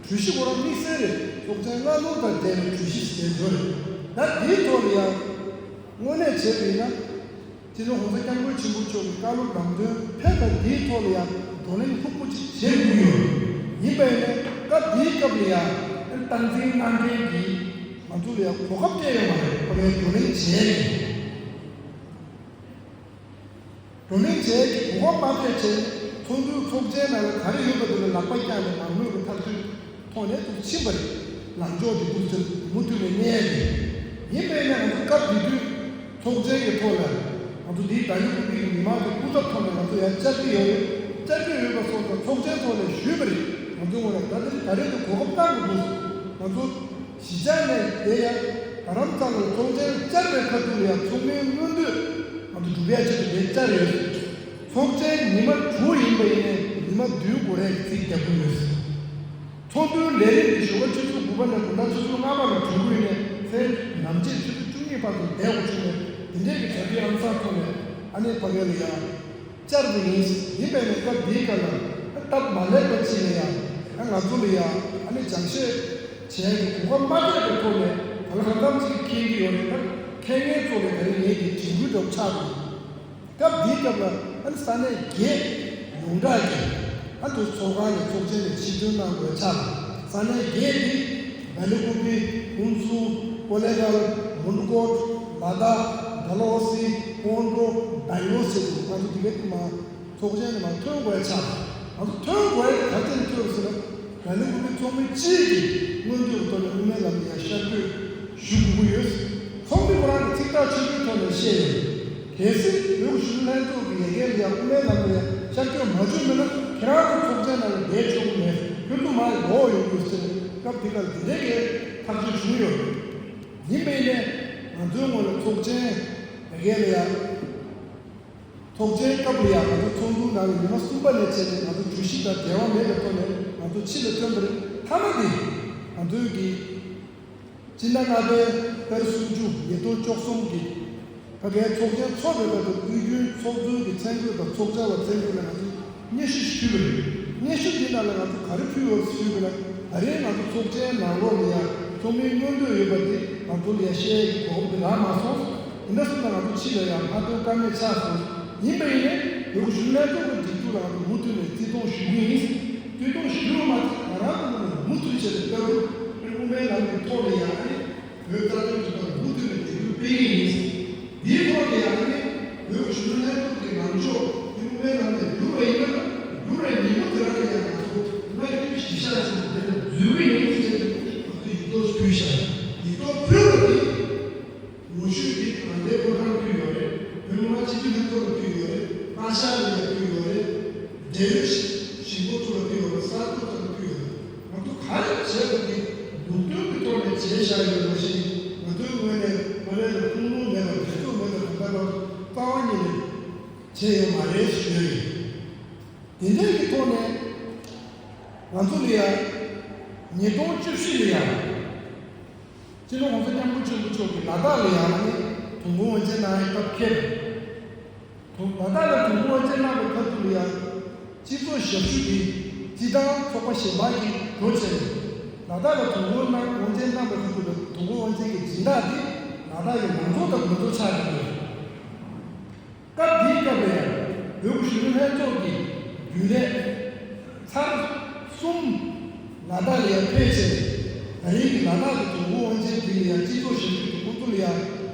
གྲོས་གཞི་ཁོ་རང་དམིགས་བསལ་རེད། ཚོགས་ཆེན་སྔ་སྣུར་དང་འབྲེལ་བའི་གྲོས་གཞི་ཞིག་བྱས་ཡོད་རེད། ད་དེའི་ཐོག་ལ་ཡང་དངོས་གནས་བྱས་པ་ཡིན་ན། སྤྱི་ནོར་༸གོང་ས་༸སྐྱབས་མགོན་ཆེན་པོ་མཆོག་གི་བཀའ་སློབ་ལམ་སྟོན་ཕེབས་པ་འདིའི་ཐོག་ལ་ཡང་བགྲོ་གླེང་ལྷུག་པོ་ཅིག་བྱེད་དགོས་ཡོད། ཡིན་པ་ཡིན་ནའི་སྐབས་འདིའི་སྐབས་ལ་ཡང་སྟངས་འཛིན་གནང་མཁན་གྱིས་ང་ཚོ་ལ་ཡང་གོ་སྐབས་སྤྲད་ཡོད་མ་རེད། ཕ་གིའི་བགྲོ་གླེང་བྱས་ནས། བགྲོ་གླེང་བྱས་ཀྱི་གོ་སྐབས་མ་སྤྲད་བྱས་ཚོགས་འདུའི་ཚོགས་ཆེན་ནང་ལ་ག་རེ་ཡོད་པ་དེ་ལ་ལག་པ་བཀྱག་ནས་མང་མོས་ཀྱི་ཐག་གཅོད་ཐོག་ནས་ཐུགས་ཕྱིན་པ་རེད། ལངས་ཕྱོགས་དེ་ཐུགས་ཚོད་མུ་མཐུད་ནས་གནས་ཡ་རེད། ཡིན་པས་ན་ང་ཚོ་སྐབས་དེ་དུས་ཚོགས་ཆེན་གྱི་ཐོག་ལ་ང་ཚོ་འདིའི་ད་ཡུ་ཀུ་པི་གི་མི་མང་གི་སྐུ་ཚབ་ཐོག་ནས་ང་ཚོ་ཡར་བཅར་གྱི་ཡོད་རེད། བཅར་གྱི་ཡོད་པ་སོགས་དང་ཚོགས་ཆེན་ཐོག་ནས་ཞུས་པ་རེད། ང་ཚོའི་ངོས་ནས་ད་ལྟ་ད་རེས་དུ་གོ་སྐབས་བཏང་གི་འདུག་ང་ཚོ་གཞིས་ཆགས་ནས་དེ་ཡང་རྡ་རམ་ས་ལར་ཚོགས་ཆེན་བཅར་བའི་ཁ་ཐུག་ལ་ཡང་ཚོགས་མིའི་མངོན་འདོད་ང་ཚོ་སྒྲུབ་ཡ་ཆེད་དུ་དེ་བཅར་ཡོད། ཚོགས་ཆེན་ཉི་མ་དྲུག་ཡིན་པ་ཡིན་ནའི་ཉི་མ་བདུན་འགོར་ཡས་ཀྱི་རྩིས་རྒྱག་གི་ཡོད། ཚོགས་འདུའི་ལས་རིམ་འདི་ཞོགས་པ་ཆུ་ཚོད་དགུ་པ་ནས་དགོང་དག་ཆུ་ཚོད་ལྔ་པ་ལ་གྲོལ་གྱི་ཡིན་ནའི་མཚན་ནམ་ཕྱེད་ཆུ་ཚོད་བཅུ་གཉིས་བར་དུ་བསྡད་དགོས་བྱུང་ནས་དེ་འདྲའི་གི་གྲ་སྒྲིག་ཨང་གསར་ཐོག་ནས་ཨ་ནེ་ཕ་གི་ལ་ཡང་བཅར་དགོས་ཡིན། ཡིན་པས་ན་སྐབས་འདིའི་སྐབས་ལ་སྟབས་མ་ལེགས་པ་ཅིག་ལ་ཡང་ ད་ང་ཚོ་ལ་ཡང་ཨ་ནི་སྦྱང་བཤད་བྱེད་ཡག་གི་གོ་སྐབས་མ་སྤྲད་པའི་ཐོག་ནས་གང་ལ་གང་འཚམ་ཅིག་མཁྱེན་གྱི་ཡོད་རེད། ད་མཁྱེན་མཁན་ཚོ་ལ་ད་རིང་ངེད་ཀྱི་དྲན་སྐུལ་འདྲ་པོ་ཆགས་འདུག་སྐབས་འདིའི་སྐབས་ལ་ཨ་ནི་ས་གནས་བརྒྱད་ཡོངས་གྲགས་ཀྱི་ཨ་དེ་ཚོགས་ཁང་ནས་ཚོགས་ཆེན་ནས་ཆེད་འདོན་གནང་དགོས་ཆགས། ས་གནས་བརྒྱད་འདི་སྦེ་ལ་ཀུ་པི། ཧུན་སུར། ཀོ་ལེ་གྷལ། མུན་ཀོཊ། ལ་དྭགས། ཌལ་ཧོ་སི། ཧོན་སྒྲོ། སྦེང་ལོར་ཟེར་དུས་ང་ཚོ་དེ་གའི་དུ་མ། ཚོགས་ཆེན་ནས་མར་ཐོན་དགོས་ཆགས། ང་ཚོ་ཐོན་དགོས་ཡག་ག་རེ་བྱས་ནས་ཐོན་ཟེར་ན། ད་ནི་དབུ་མའི་ཚོགས་མི་གཅིག་གིས་མངོན་འདོད་ཀྱི་ཐོག་ནས་དབུ་མའི་ལམ་ལ་ཡང་ཤར་བསྐྱོད་ཞུ་དགོས་ཀྱི་ཡོད། ཚོགས་མི་ཁོ་རང་གིས་ཚིག་ཐག་ཆོད་པོའི་ཐོག་ནས་བཤད་ཡོད། གལ་སྲིད་བོད་ཀྱི་གཞོན་ནུ་ལྷན་ཚོགས་ཀྱི་ལས་འགན་ལ་ཡང་དབུ་མའི་ལམ་ལ་ཡང་ཤར་བསྐྱོད་མ་བྱུང་མེད་ན། ཁྱེད་རང་ཚོ་ཚོགས་ཆེན་ནང་ལ་བསྡད་ཆོག་གི་མེད། ཁྱོད་ཚོ་མར་ལོག་ཡོང་དགོས་ཟེར་ནས་སྐབས་དེ་གར་འདི་འདྲའི་གི་ཐག་གཅོད་བྱུང་ཡོད། ཡིན་པ་ཡིན་ནའི་ང་ཚོའི་ངོས་ལ་ཚོགས་ཆེན་ལས་འགན་ལ་ཡང་། ཚོགས་ཆེན་སྐབས་ལ་ཡང་ང་ཚོ་ཚོགས་འདུའི་ནང་ལ་ཉི་མ་གསུམ་པ་ནས་བྱས་ནས་ང་ཚོ་གྲོས་གཞི་དང་འབྲེལ་བ་མེད་པའི་ཐོག་ནས་ང་ཚོ་ཕྱི་ལ་ཐོན་པ་རེད། མཐའ་མ་དེ་ང་ཚོའི་གི་སྤྱི་ཟླ་ལྔ་པའི་ཏ་རིག་སུམ་ཅུ་ཉིས་སྟོང་བཅུ་གསུམ་གྱི་ཕ་གིའི་ཚོགས་ཆེན་ཚོགས་པའི་སྐབས་དུ་དབུས་རྒྱུན་ཚོགས་གཙོའི་གི་མཚན་བཀོད་དང་ཚོགས་བཅར་བ་མཚན་བཀོད་ལ་ང་ཚོ་སྙན་ཞུ་ཞུས་པ་རེད། སྙན་ཞུ་འདི་ནང་ལ་ང་ཚོ་ག་རེ་ཕུལ་ཡོད་ཞུས་པ་ན། ད་རེས་ང་ཚོ་ཚོགས་ཆེན་ནང་ལོགས་ལ་ཡང་ཚོགས་མིའི་མངོན་འདོད་ཡོད་པ་དེ་ང་ཚོ་ལ་ཡང་བཤད་ཡག་གི་གོ་སྐབས་དེ་རག་མ་སོང་། ཡིན་ན་སོང་ཙང་ང་ཚོ་ཕྱི་ལ་ཡང་མ་ཐོན་ཀ་མེད་ཆགས་སོང་། ཡིན་པ་ཡིན་ནའི་བོད་ཀྱི་གཞོན་ནུ་ལྷན་ཚོགས་ཀྱི་སྒྲིག་འཛུགས་ལ་ང་ཚོ་མུ་མཐུད་ནས་བརྩི་མཐོང་ཞུ་གི་ཡིན། བརྩི་མཐོང་ཞུ་རུ་མ་ཚད་ང་རང་ཚོ་ནས་མུ་མཐུད་བྱས་ཏེ་ལྟ་བུ་དབུ་མའི་ལམ་གྱི་ཐོག་ལ་ཡང་ཨ་ནི། བོད་རྩ་དོན་ཐོག་ལ་མུ་མཐུད་ནས་ལས་འགུལ་སྤེལ་གྱི་ཡིན། འདིའི་ཐོག་ནས་ཡང་ནི་བོད་གཞོན་ནུ་ལྷན་ཚོགས་ཀྱི་ལངས་ཕྱོགས་དབུ་མའི་ལམ་ནས་བསྒྱུར་བ་ཡིན་ན། བསྒྱུར་བའི་ཉིན་མོ་དེ་རང་ལ་ཡང་ང་ཚོ་སྔ་རྒྱུན་གཞི་བཞག་ཅིག་དེ་ལ་འཛུལ་གྱི་ཡིན་ཟེར་ཏེ་ང་ཚོ་ཡིག་ཐོག་ཕུལ་བཞག་ཡིག་ཐོག་ཕུལ་བ་དེ་ངོ་བཤུས་ཀྱིས་དྲང་བདེན་ཕོ་བྲང་ཕུལ་ཡོད་རེད། བོད་མི་མང་སྤྱི་འཐུས་ལྷན་ཚོགས་ལ་ཕུལ་ཡོད་རེད། བཀའ་ཤག་ལ་ཡང་ཕུལ་ཡོད་རེད། འབྲེལ་ཡོད་ཞིང་པོ་ཚོ་ལ་ཕུལ་ཡོད་རེད། གསར་འགོད་ཚོ་ལ་ཕུལ་ཡོད་རེད། ང་ཚོ་ག་རེ་བྱས་པ་དེ་ལུགས་མཐུན་གྱི་ཐོག་ནས་བྱས་བཞག་ཡོད་མ་གཞི། ང་ཚོའི་ངོས་ནས་ཁོ་རང་ལ་ཐུགས་སྣང་མེད་པར་འབྲེལ་ཚོགས་མེད་པར་གང་ལྟར་རྩ་བ་ཉིད་ནས་བྱས་ཡོད་མ་རེད་ཞུ་ཡ་ཡིན། དེ་འདྲའི་གི་ཐོག་ནས་ང་ཚོ་ལ་ཡང་ཉིས་སྟོང་བཅུ་བཞི་ལ་ཡང་སྤྱི་ནོར་༸གོང་ས་༸སྐྱབས་མགོན་ཆེན་པོ་མཆོག་གིས་ལ་དྭགས་ལ་ཡང་ཨ་ནི་དུས་འཁོར་དབང་ཆེན་གནང་ཡའི་སྐབས་འཁེལ། དུ་ལ་དྭགས་ལ་དུས་འཁོར་དབང་ཆེན་གནང་བའི་ཁ་ཐུག་ལ་ཡང་སྤྱི་ཚོགས་ཞབས་ཞུ་འདི་སྤྱི་བཏང་ཚོགས་པ་གཞན་པ་གིས་འགྲོ་བྱས་ནས། ལ་དྭགས་ལ་དུས་འཁོར་གནང་དབང་ཆེན་གནང་བའི་ཁ་ཐུག་ལ་དུས་འཁོར་དབང་ཆེན་གྱི་སྦྱིན་བདག་འདི་ལ་དྭགས་ཀྱི་མང་ཚོགས་དང་མང་ཚོགས་ཆགས་ཀྱི་ཡོད། སྐབས་འདིའི་སྐབས་ལ་ཡང་བོད་ཀྱི་གཞོན་ནུ་ལྷན་ཚོགས་ཀྱི་རྒྱུན་ལས་ཚར་གསུམ་ལ་དྭགས་ལ་ཡང་ཕེབས་བྱས། ད་རིང་གི་ལ་དྭགས་ཀྱི་དུས་འཁོར་དབང་ཆེན་འདི་ལ་ཡང་སྤྱི་ཚོགས་ཞབས་ཞུ་གི་ཁོང་ཚོ་ལ་ཡང་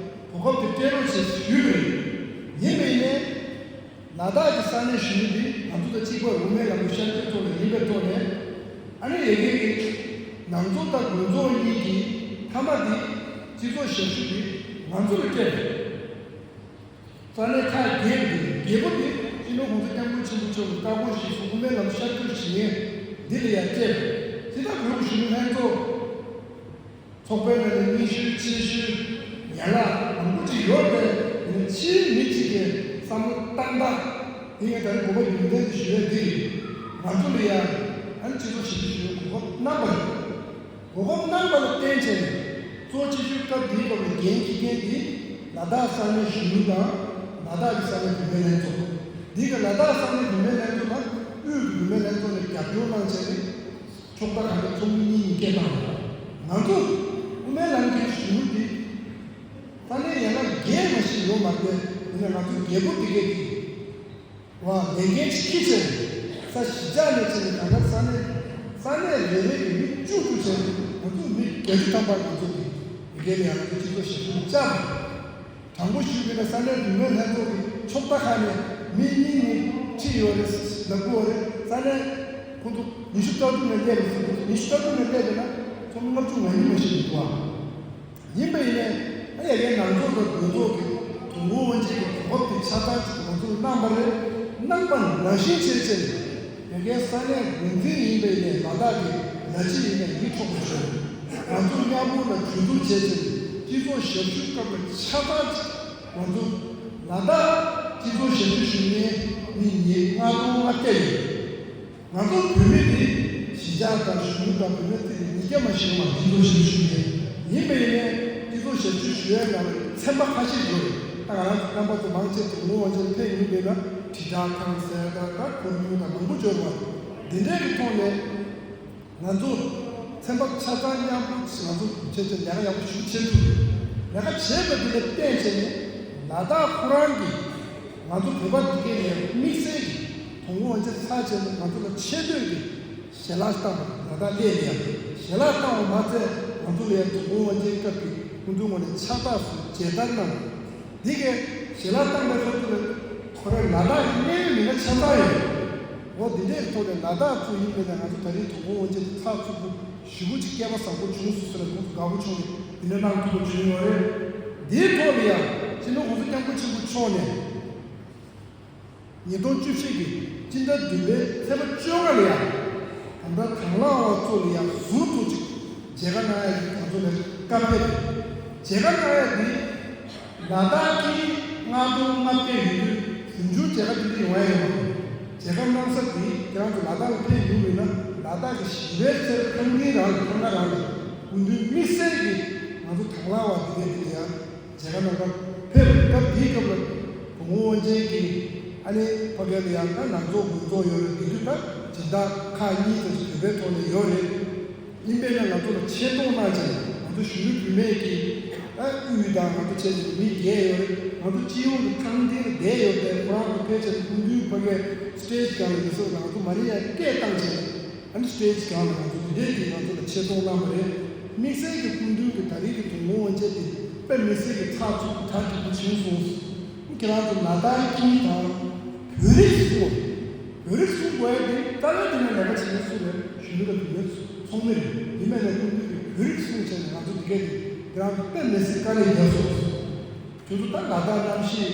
གོ་སྐབས་དེ་སྤྲད་རོགས་བྱས་ཞུས་པ་རེད། ཡིན་པ་ཡིན་ནའི་ལ་དྭགས་ཀྱི་ས་གནས་གཞོན་ནུ་འདི་ང་ཚོ་དང་གཅིག་པ་དབུ་མའི་ལམ་དུ་ཤར་སྐྱོད་ཐོག་ནས་ཡིན་པའི་ཐོག་ནས། ཨ་ནི་ཡ་གི་གི་ནང་ཚོགས་དང་དགོན་ཚོགས་གཉིས་ཀྱི་མཐའ་མ་འདི་སྤྱི་ཚོགས་ཞབས་ཞུ་འདི་ང་ཚོ་ལ་སྤྲད། ས་གནས་ཁག་བརྒྱད་འདི་བརྒྱད་པོ་འདི་སྤྱི་ནོར་༸གོང་ས་༸སྐྱབས་མགོན་ཆེན་པོ་མཆོག་གི་བཀའ་དགོངས་གཞིར་བཟུང་དབུ་མའི་ལམ་ཤར་སྐྱོད་བྱེད་མཁན་འདི་ལ་ཡང་སྤྲད། དེ་དག་བོད་ཀྱི་གཞོན་ནུ་ལྷན་ཚོགས་ཚོགས་པའི་ནང་ནས་རྙིང་ཤོས་ཆེ་ཤོས་ཡན་ལག་མང་པོ་ཅིག་ཡོད་པས། དེ་ནས་ཕྱིའི་མི་གཅིག་གིས་བསམ་བློ་བཏང་སྟངས་དེ་ངས་ད་རེས་གོ་བ་རྒྱུ་མཚན་དུ་ཞུ་ཡས་འདི་རེད། ང་ཚོ་ལ་ཡང་ཨ་ནི་སྤྱི་ཚོགས་ཞབས་ཞུ་ཞུ་བའི་གོ་སྐབས་གནང་བ་རེད། གོ་སྐབས་གནང་བ་ལ་བརྟེན་བྱས་ནས་གཙོ་ཆེ་ཤོས་སྐབས་དེའི་སྐབས་ལ་འགན་འཁྱེར་མཁན་དེ་ལ་དྭགས་ས་གནས་གཞོན་ནུ་དང་ལ་དྭགས་ཀྱི་ས་གནས་བུད་མེད་ལྷན་ཚོགས། འདི་ག་ལ་དྭགས་ས་གནས་བུད་མེད་ལྷན་ཚོགས་དང་དབུས་ཀྱི་བུད་མེད་ལྷན་ཚོགས་ནས་རྒྱབ་སྐྱོར་གནང་བྱས་ནས་ཕྱོགས་མཐའ་གང་ག་ཚོགས་མི་གཉིས་གཉིས་སྐད་བཏང་བ། ང་ཚོ་དབུ་མའི་ལམ་གྱི་གཞོན་ནུ་འདི་ས་གནས་ཡན་ལག་བརྒྱད་མ་ཞིག་ཡོད་མ་རེད། ཡིན་ན་ང་ཚོ་བརྒྱད་པོ་དེ་གས་ཀྱི། བ་ལས་འགན་ཅིག་འཁྱེར་བྱས་ནས་ས་གཞིས་ཆགས་ནས་བྱས་ནས་གང་ལྟར་ས་གནས་ས་གནས་རེ་རེ་གི་མི་བཅུ་དྲུག་བྱས་ནས་ང་ཚོ་མི་བརྒྱད་ཅུ་ཐམ་པ་ང་ཚོ་གི་ཡི་གེ་ལ་ཡང་ང་ཚོ་སྤྱི་ཚོགས་ཞབས་ཞུ་བཅར། དྲང་པོ་ཞུས་པ་ཡིན་ན་ས་གནས་བུད་མེད་ལྷན་ཚོགས་ཀྱི་ཕྱོགས་མཐའ་ཁག་ནས་མི་གཉིས་གཉིས་ཁྲིད་ཡོད་རེད་ལབ་ཀྱི་ཡོད་རེད། ས་གནས་ཁོང་ཚོ་ཉི་ཤུ་རྩ་དྲུག་ནས་སླེབས་རེད་ཟེར་གྱི་འདུག་ཉི་ཤུ་རྩ་དྲུག་ནས་སླེབས་པ་ཡིན་ན་ཚོགས་མི་ལྔ་བཅུ་ང་གཉིས་མ་ཞིག་འདུག་ག་ཡིན་པ་ཡིན་ནའི་ཨ་ཡ་གའི་ནང་ཚོགས་དང་དགོན་ཚོགས་ཀྱི་དུས་འཁོར་དབང་ཆེན་གྱི་གོ་སྐབས་དེ་ཆ་ཚང་ཅིག་ང་ཚོར་གནང་བ་རེད། གནང་པ་ནང་བཞིན་བྱས་བྱས་ཡ་གའི་ས་གནས་འགོ་འཛིན་ཡིན་པ་ཡིན་ནའི་ལ་དྭགས་ཀྱི་ལ་གཅིག་ཡིན་ནའི་ཡིད་འཕྲོག་མ་བྱུང་། ང་ཚོ་མཉམ་པོ་ལ་གྲོས་བསྡུར་བྱས་བྱས་སྤྱི་ཚོགས་ཞབས་ཞུ་སྐབས་ལ་ཆ་ཚང་ཅིག་ང་ཚོ་ལ་དྭགས་སྤྱི་ཚོགས་ཞབས་ཞུ་ཞུ་མཁན་མི་ཉིས་ལྔ་སྟོང་ལྔ་བརྒྱ་ཡོད། ང་ཚོ་བོད་མི་འདི་གཞིས་ཆགས་དང་གཞོན་ནུ་དང་བུད་མེད་ཚོ་ཡི་ཉིས་བརྒྱ་མ་ཞིག་མ་སྤྱི་ཚོགས་ཞབས་ཞུ་ཞུ་མཁན་ཡིན་པ་ཡིན་ནའི་སྤྱི་ཚོགས་ཞབས་ཞུ་ཞུ་ཡའི་ནང་ལ་ཚན་པ་ཁ་ཤས་ཡོད་རེད། ད་ང་རང་ཚོ་རྣམ་པ་ཚོ་མང་ཆེ་དུ་ལོ་དབང་ཆེན་ཕེབས་ཡོང་པས་ན་དྲིལ་བསྒྲགས་ཁང་ཟེར་དང་ད་ཁོར་ཡུག་དང་མང་པོ་འབྱོར་བ་འདི་འདྲའི་གི་ཐོག་ནས་ ང་ཚོ་ཚན་པ་ཆ་ཚང་མཉམ་པོ་ང་ཚོ་བྱས་ཏེ་ལས་ཀ་ཡག་པོ་ཞེ་པོ་བྱེད་ཐུབ་ཡོད། ལས་ཀ་བྱས་པ་འདི་ལ་བརྟེན་བྱས་ནས་ལ་དྭགས་ཁོ་རང་གིས་ང་ཚོ་བོད་པ་འདི་གའི་ལ་དམིགས་བསལ་གྱི་དོ་དགོང་དབང་ཆེན་ཚར་བྱས་ནས་ང་ཚོ་ལ་ཆེ་བསྟོད་ཀྱི་ཞལ་ལག་བཏང་བ། ལ་དྭགས་སླེབས་ནས་ཡང་ཞལ་ལག་བཏང་བ་མ་ཚད་ང་ཚོ་ལ་ཡང་དོ་དགོང་དབང་ཆེན་སྐབས་ཀྱི་སྐུ་མདུན་ངོས་ནས་ཕྱག་རྟགས་སུ་མཇལ་དར་གནང་བ། འདི་གའི་ཞལ་ལག་བཏང་པའི་ཁ་ཐུག་ལ་ཁོ་རང་ལ་དྭགས་ཀྱི་གནད་ཡོད་མི་སྣ་ཆ་ཚང་ཡོད། འོ་འདི་འདྲའི་ཐོག་ནས་ལ་དྭགས་ཚོ་ཡིན་པས་ན་ང་ཚོ་ད་རིང་དོ་དགོང་དབང་ཆེན་དེ་ཚགས་ཚུད་པོ་ཞེ་པོ་ཅིག་སྐལ་པ་བཟང་པོ་བྱུང་སོང་ཟེར་ནས་ཁོང་ཚོ་དགའ་པོ་བྱུང་ནས་འདི་འདྲ་གནང་ཐུབ་པ་བྱུང་ཡོད་རེད། འདིའི་ཐོག་ལ་ཡང་སྤྱི་ནོར་༸གོང་ས་༸སྐྱབས་མགོན་ཆེན་པོ་མཆོག་ནས། ཉིས་སྟོང་བཅུ་བཞི་གི་སྤྱི་ཟླ་བདུན་པའི་ཚེས་པ་བཅོ་ལྔ་ལ་ཡང་ད་ལྟ་དང་བླངས་པ་ཚོ་ལ་ཡང་ཟུར་དུ་ཅིག་མཇལ་ཁ་གནང་ཡ་གི་ང་ཚོ་ལ་བཀའ་ཕེབས། མཇལ་ཁ་གནང་ཡ་འདི་ལ་དྭགས་ཀྱི་མངའ་སྡོང་ལྔ་བརྒྱ་ཡོད་དུས་ཟིང་ཆུང་མཇལ་ཁ་འདི་འདྲ་ཡོང་ཡ་ཡོད་མ་རེད། མཇལ་ཁ་གནང་ས་འདི་ཁྱེད་རང་ཚོ་ལ་དྭགས་ལ་ཕེབས་ཡོང་བས་ན་ལ་དྭགས་ཀྱི་ཞི་བའི་རྩེར་ཁང་ཁྱིམ་རང་ལ་ཁང་ཁ་རང་ལ་སྐུ་མདུན་དམིགས་བསལ་གྱིས་ང་ཚོ་དང་བླངས་པ་འདི་གའི་འདི་ལ་ཡང་། མཇལ་ཁ་གནང་སྐབས་ཕེབས་པའི་སྐབས་དེའི་སྐབས་ལ་དོ་དགོང་དབང་ཆེན་གྱིས་ཨ་ནི་ཕ་གི་ལ་ཡང་ད་ནང་ཚོགས་དགོན་ཚོགས་ཡོད་རེད། དེ་དུས་ད་སྦྱིན་བདག་ཁག་གཉིས་ཙམ་ཞིག་བོད་པའི་ཐོག་ནས་ཡོད་རེད། ཡིན་པས་ན་ང་ཚོ་ལ་ཆེ་མཐོང་གནང་བྱས་ནས་ང་ཚོ་གཞོན་ནུ་བུད་མེད་ཀྱིས་ད་དབུས་དང་ང་ཚོ་བྱས་ནས་མི་བརྒྱད་ཡོད་རེད། ང་ཚོ་སྤྱི་ཡོངས་ཀྱི་ཐང་འདིར་བསྡད་ཡོད་པས་ཁོ་རང་ཚོ་ཕལ་ཆེར་སྐུ་མདུན་ཕ་གིའི་སི་ཊེ་ཇི་སྒང་ལ་ཡིན་སོང་ང་ཚོ་མ་ཎི་ཡང་སྐད་བཏང་བྱས་ནས། ཨ་ནི་སི་ཊེ་ཇི་སྒང་ལ་ང་ཚོ་འདི་འདྲའི་གི་ང་ཚོ་ལ་ཆེ་མཐོང་གནང་བ་རེད། དམིགས་བསལ་གྱི་སྐུ་མདུན་གྱི་ད་རེས་ཀྱི་དོ་དགོང་དབང་ཆེན་དེ་དཔེ་མི་སྲིད་ཀྱི་ཚགས་ཚུད་གྲ་སྒྲིག་པོ་བྱུང་སོང་། ཁྱེད་རང་ཚོ་ལ་དྭགས་སྐད་དང་བོད་རིགས་སུ་བོད་རིགས་སུ་དགོས་ཡ་དེ་རྩ་བའི་དེ་ནས་ལས་ཀ་བྱེད་མཁན་སུ་རེད། གཞོན་ནུ་དང་བུད་མེད་ཚོགས་མི་རེད། ཡིན་མིན་ལ་སྐུ་མདུན་གྱི་བོད་རིགས་སུ་བྱས་ནས་ང་ཚོ་འདི་གས་དེ་ཁྱེད་རང་ཚོ་དཔེ་མི་སྲིད་དཀའ་ལས་བརྒྱབ་སོང་། ཁྱོད་ཚོ་ད་ལ་དྭགས་གནམ་གཤིས་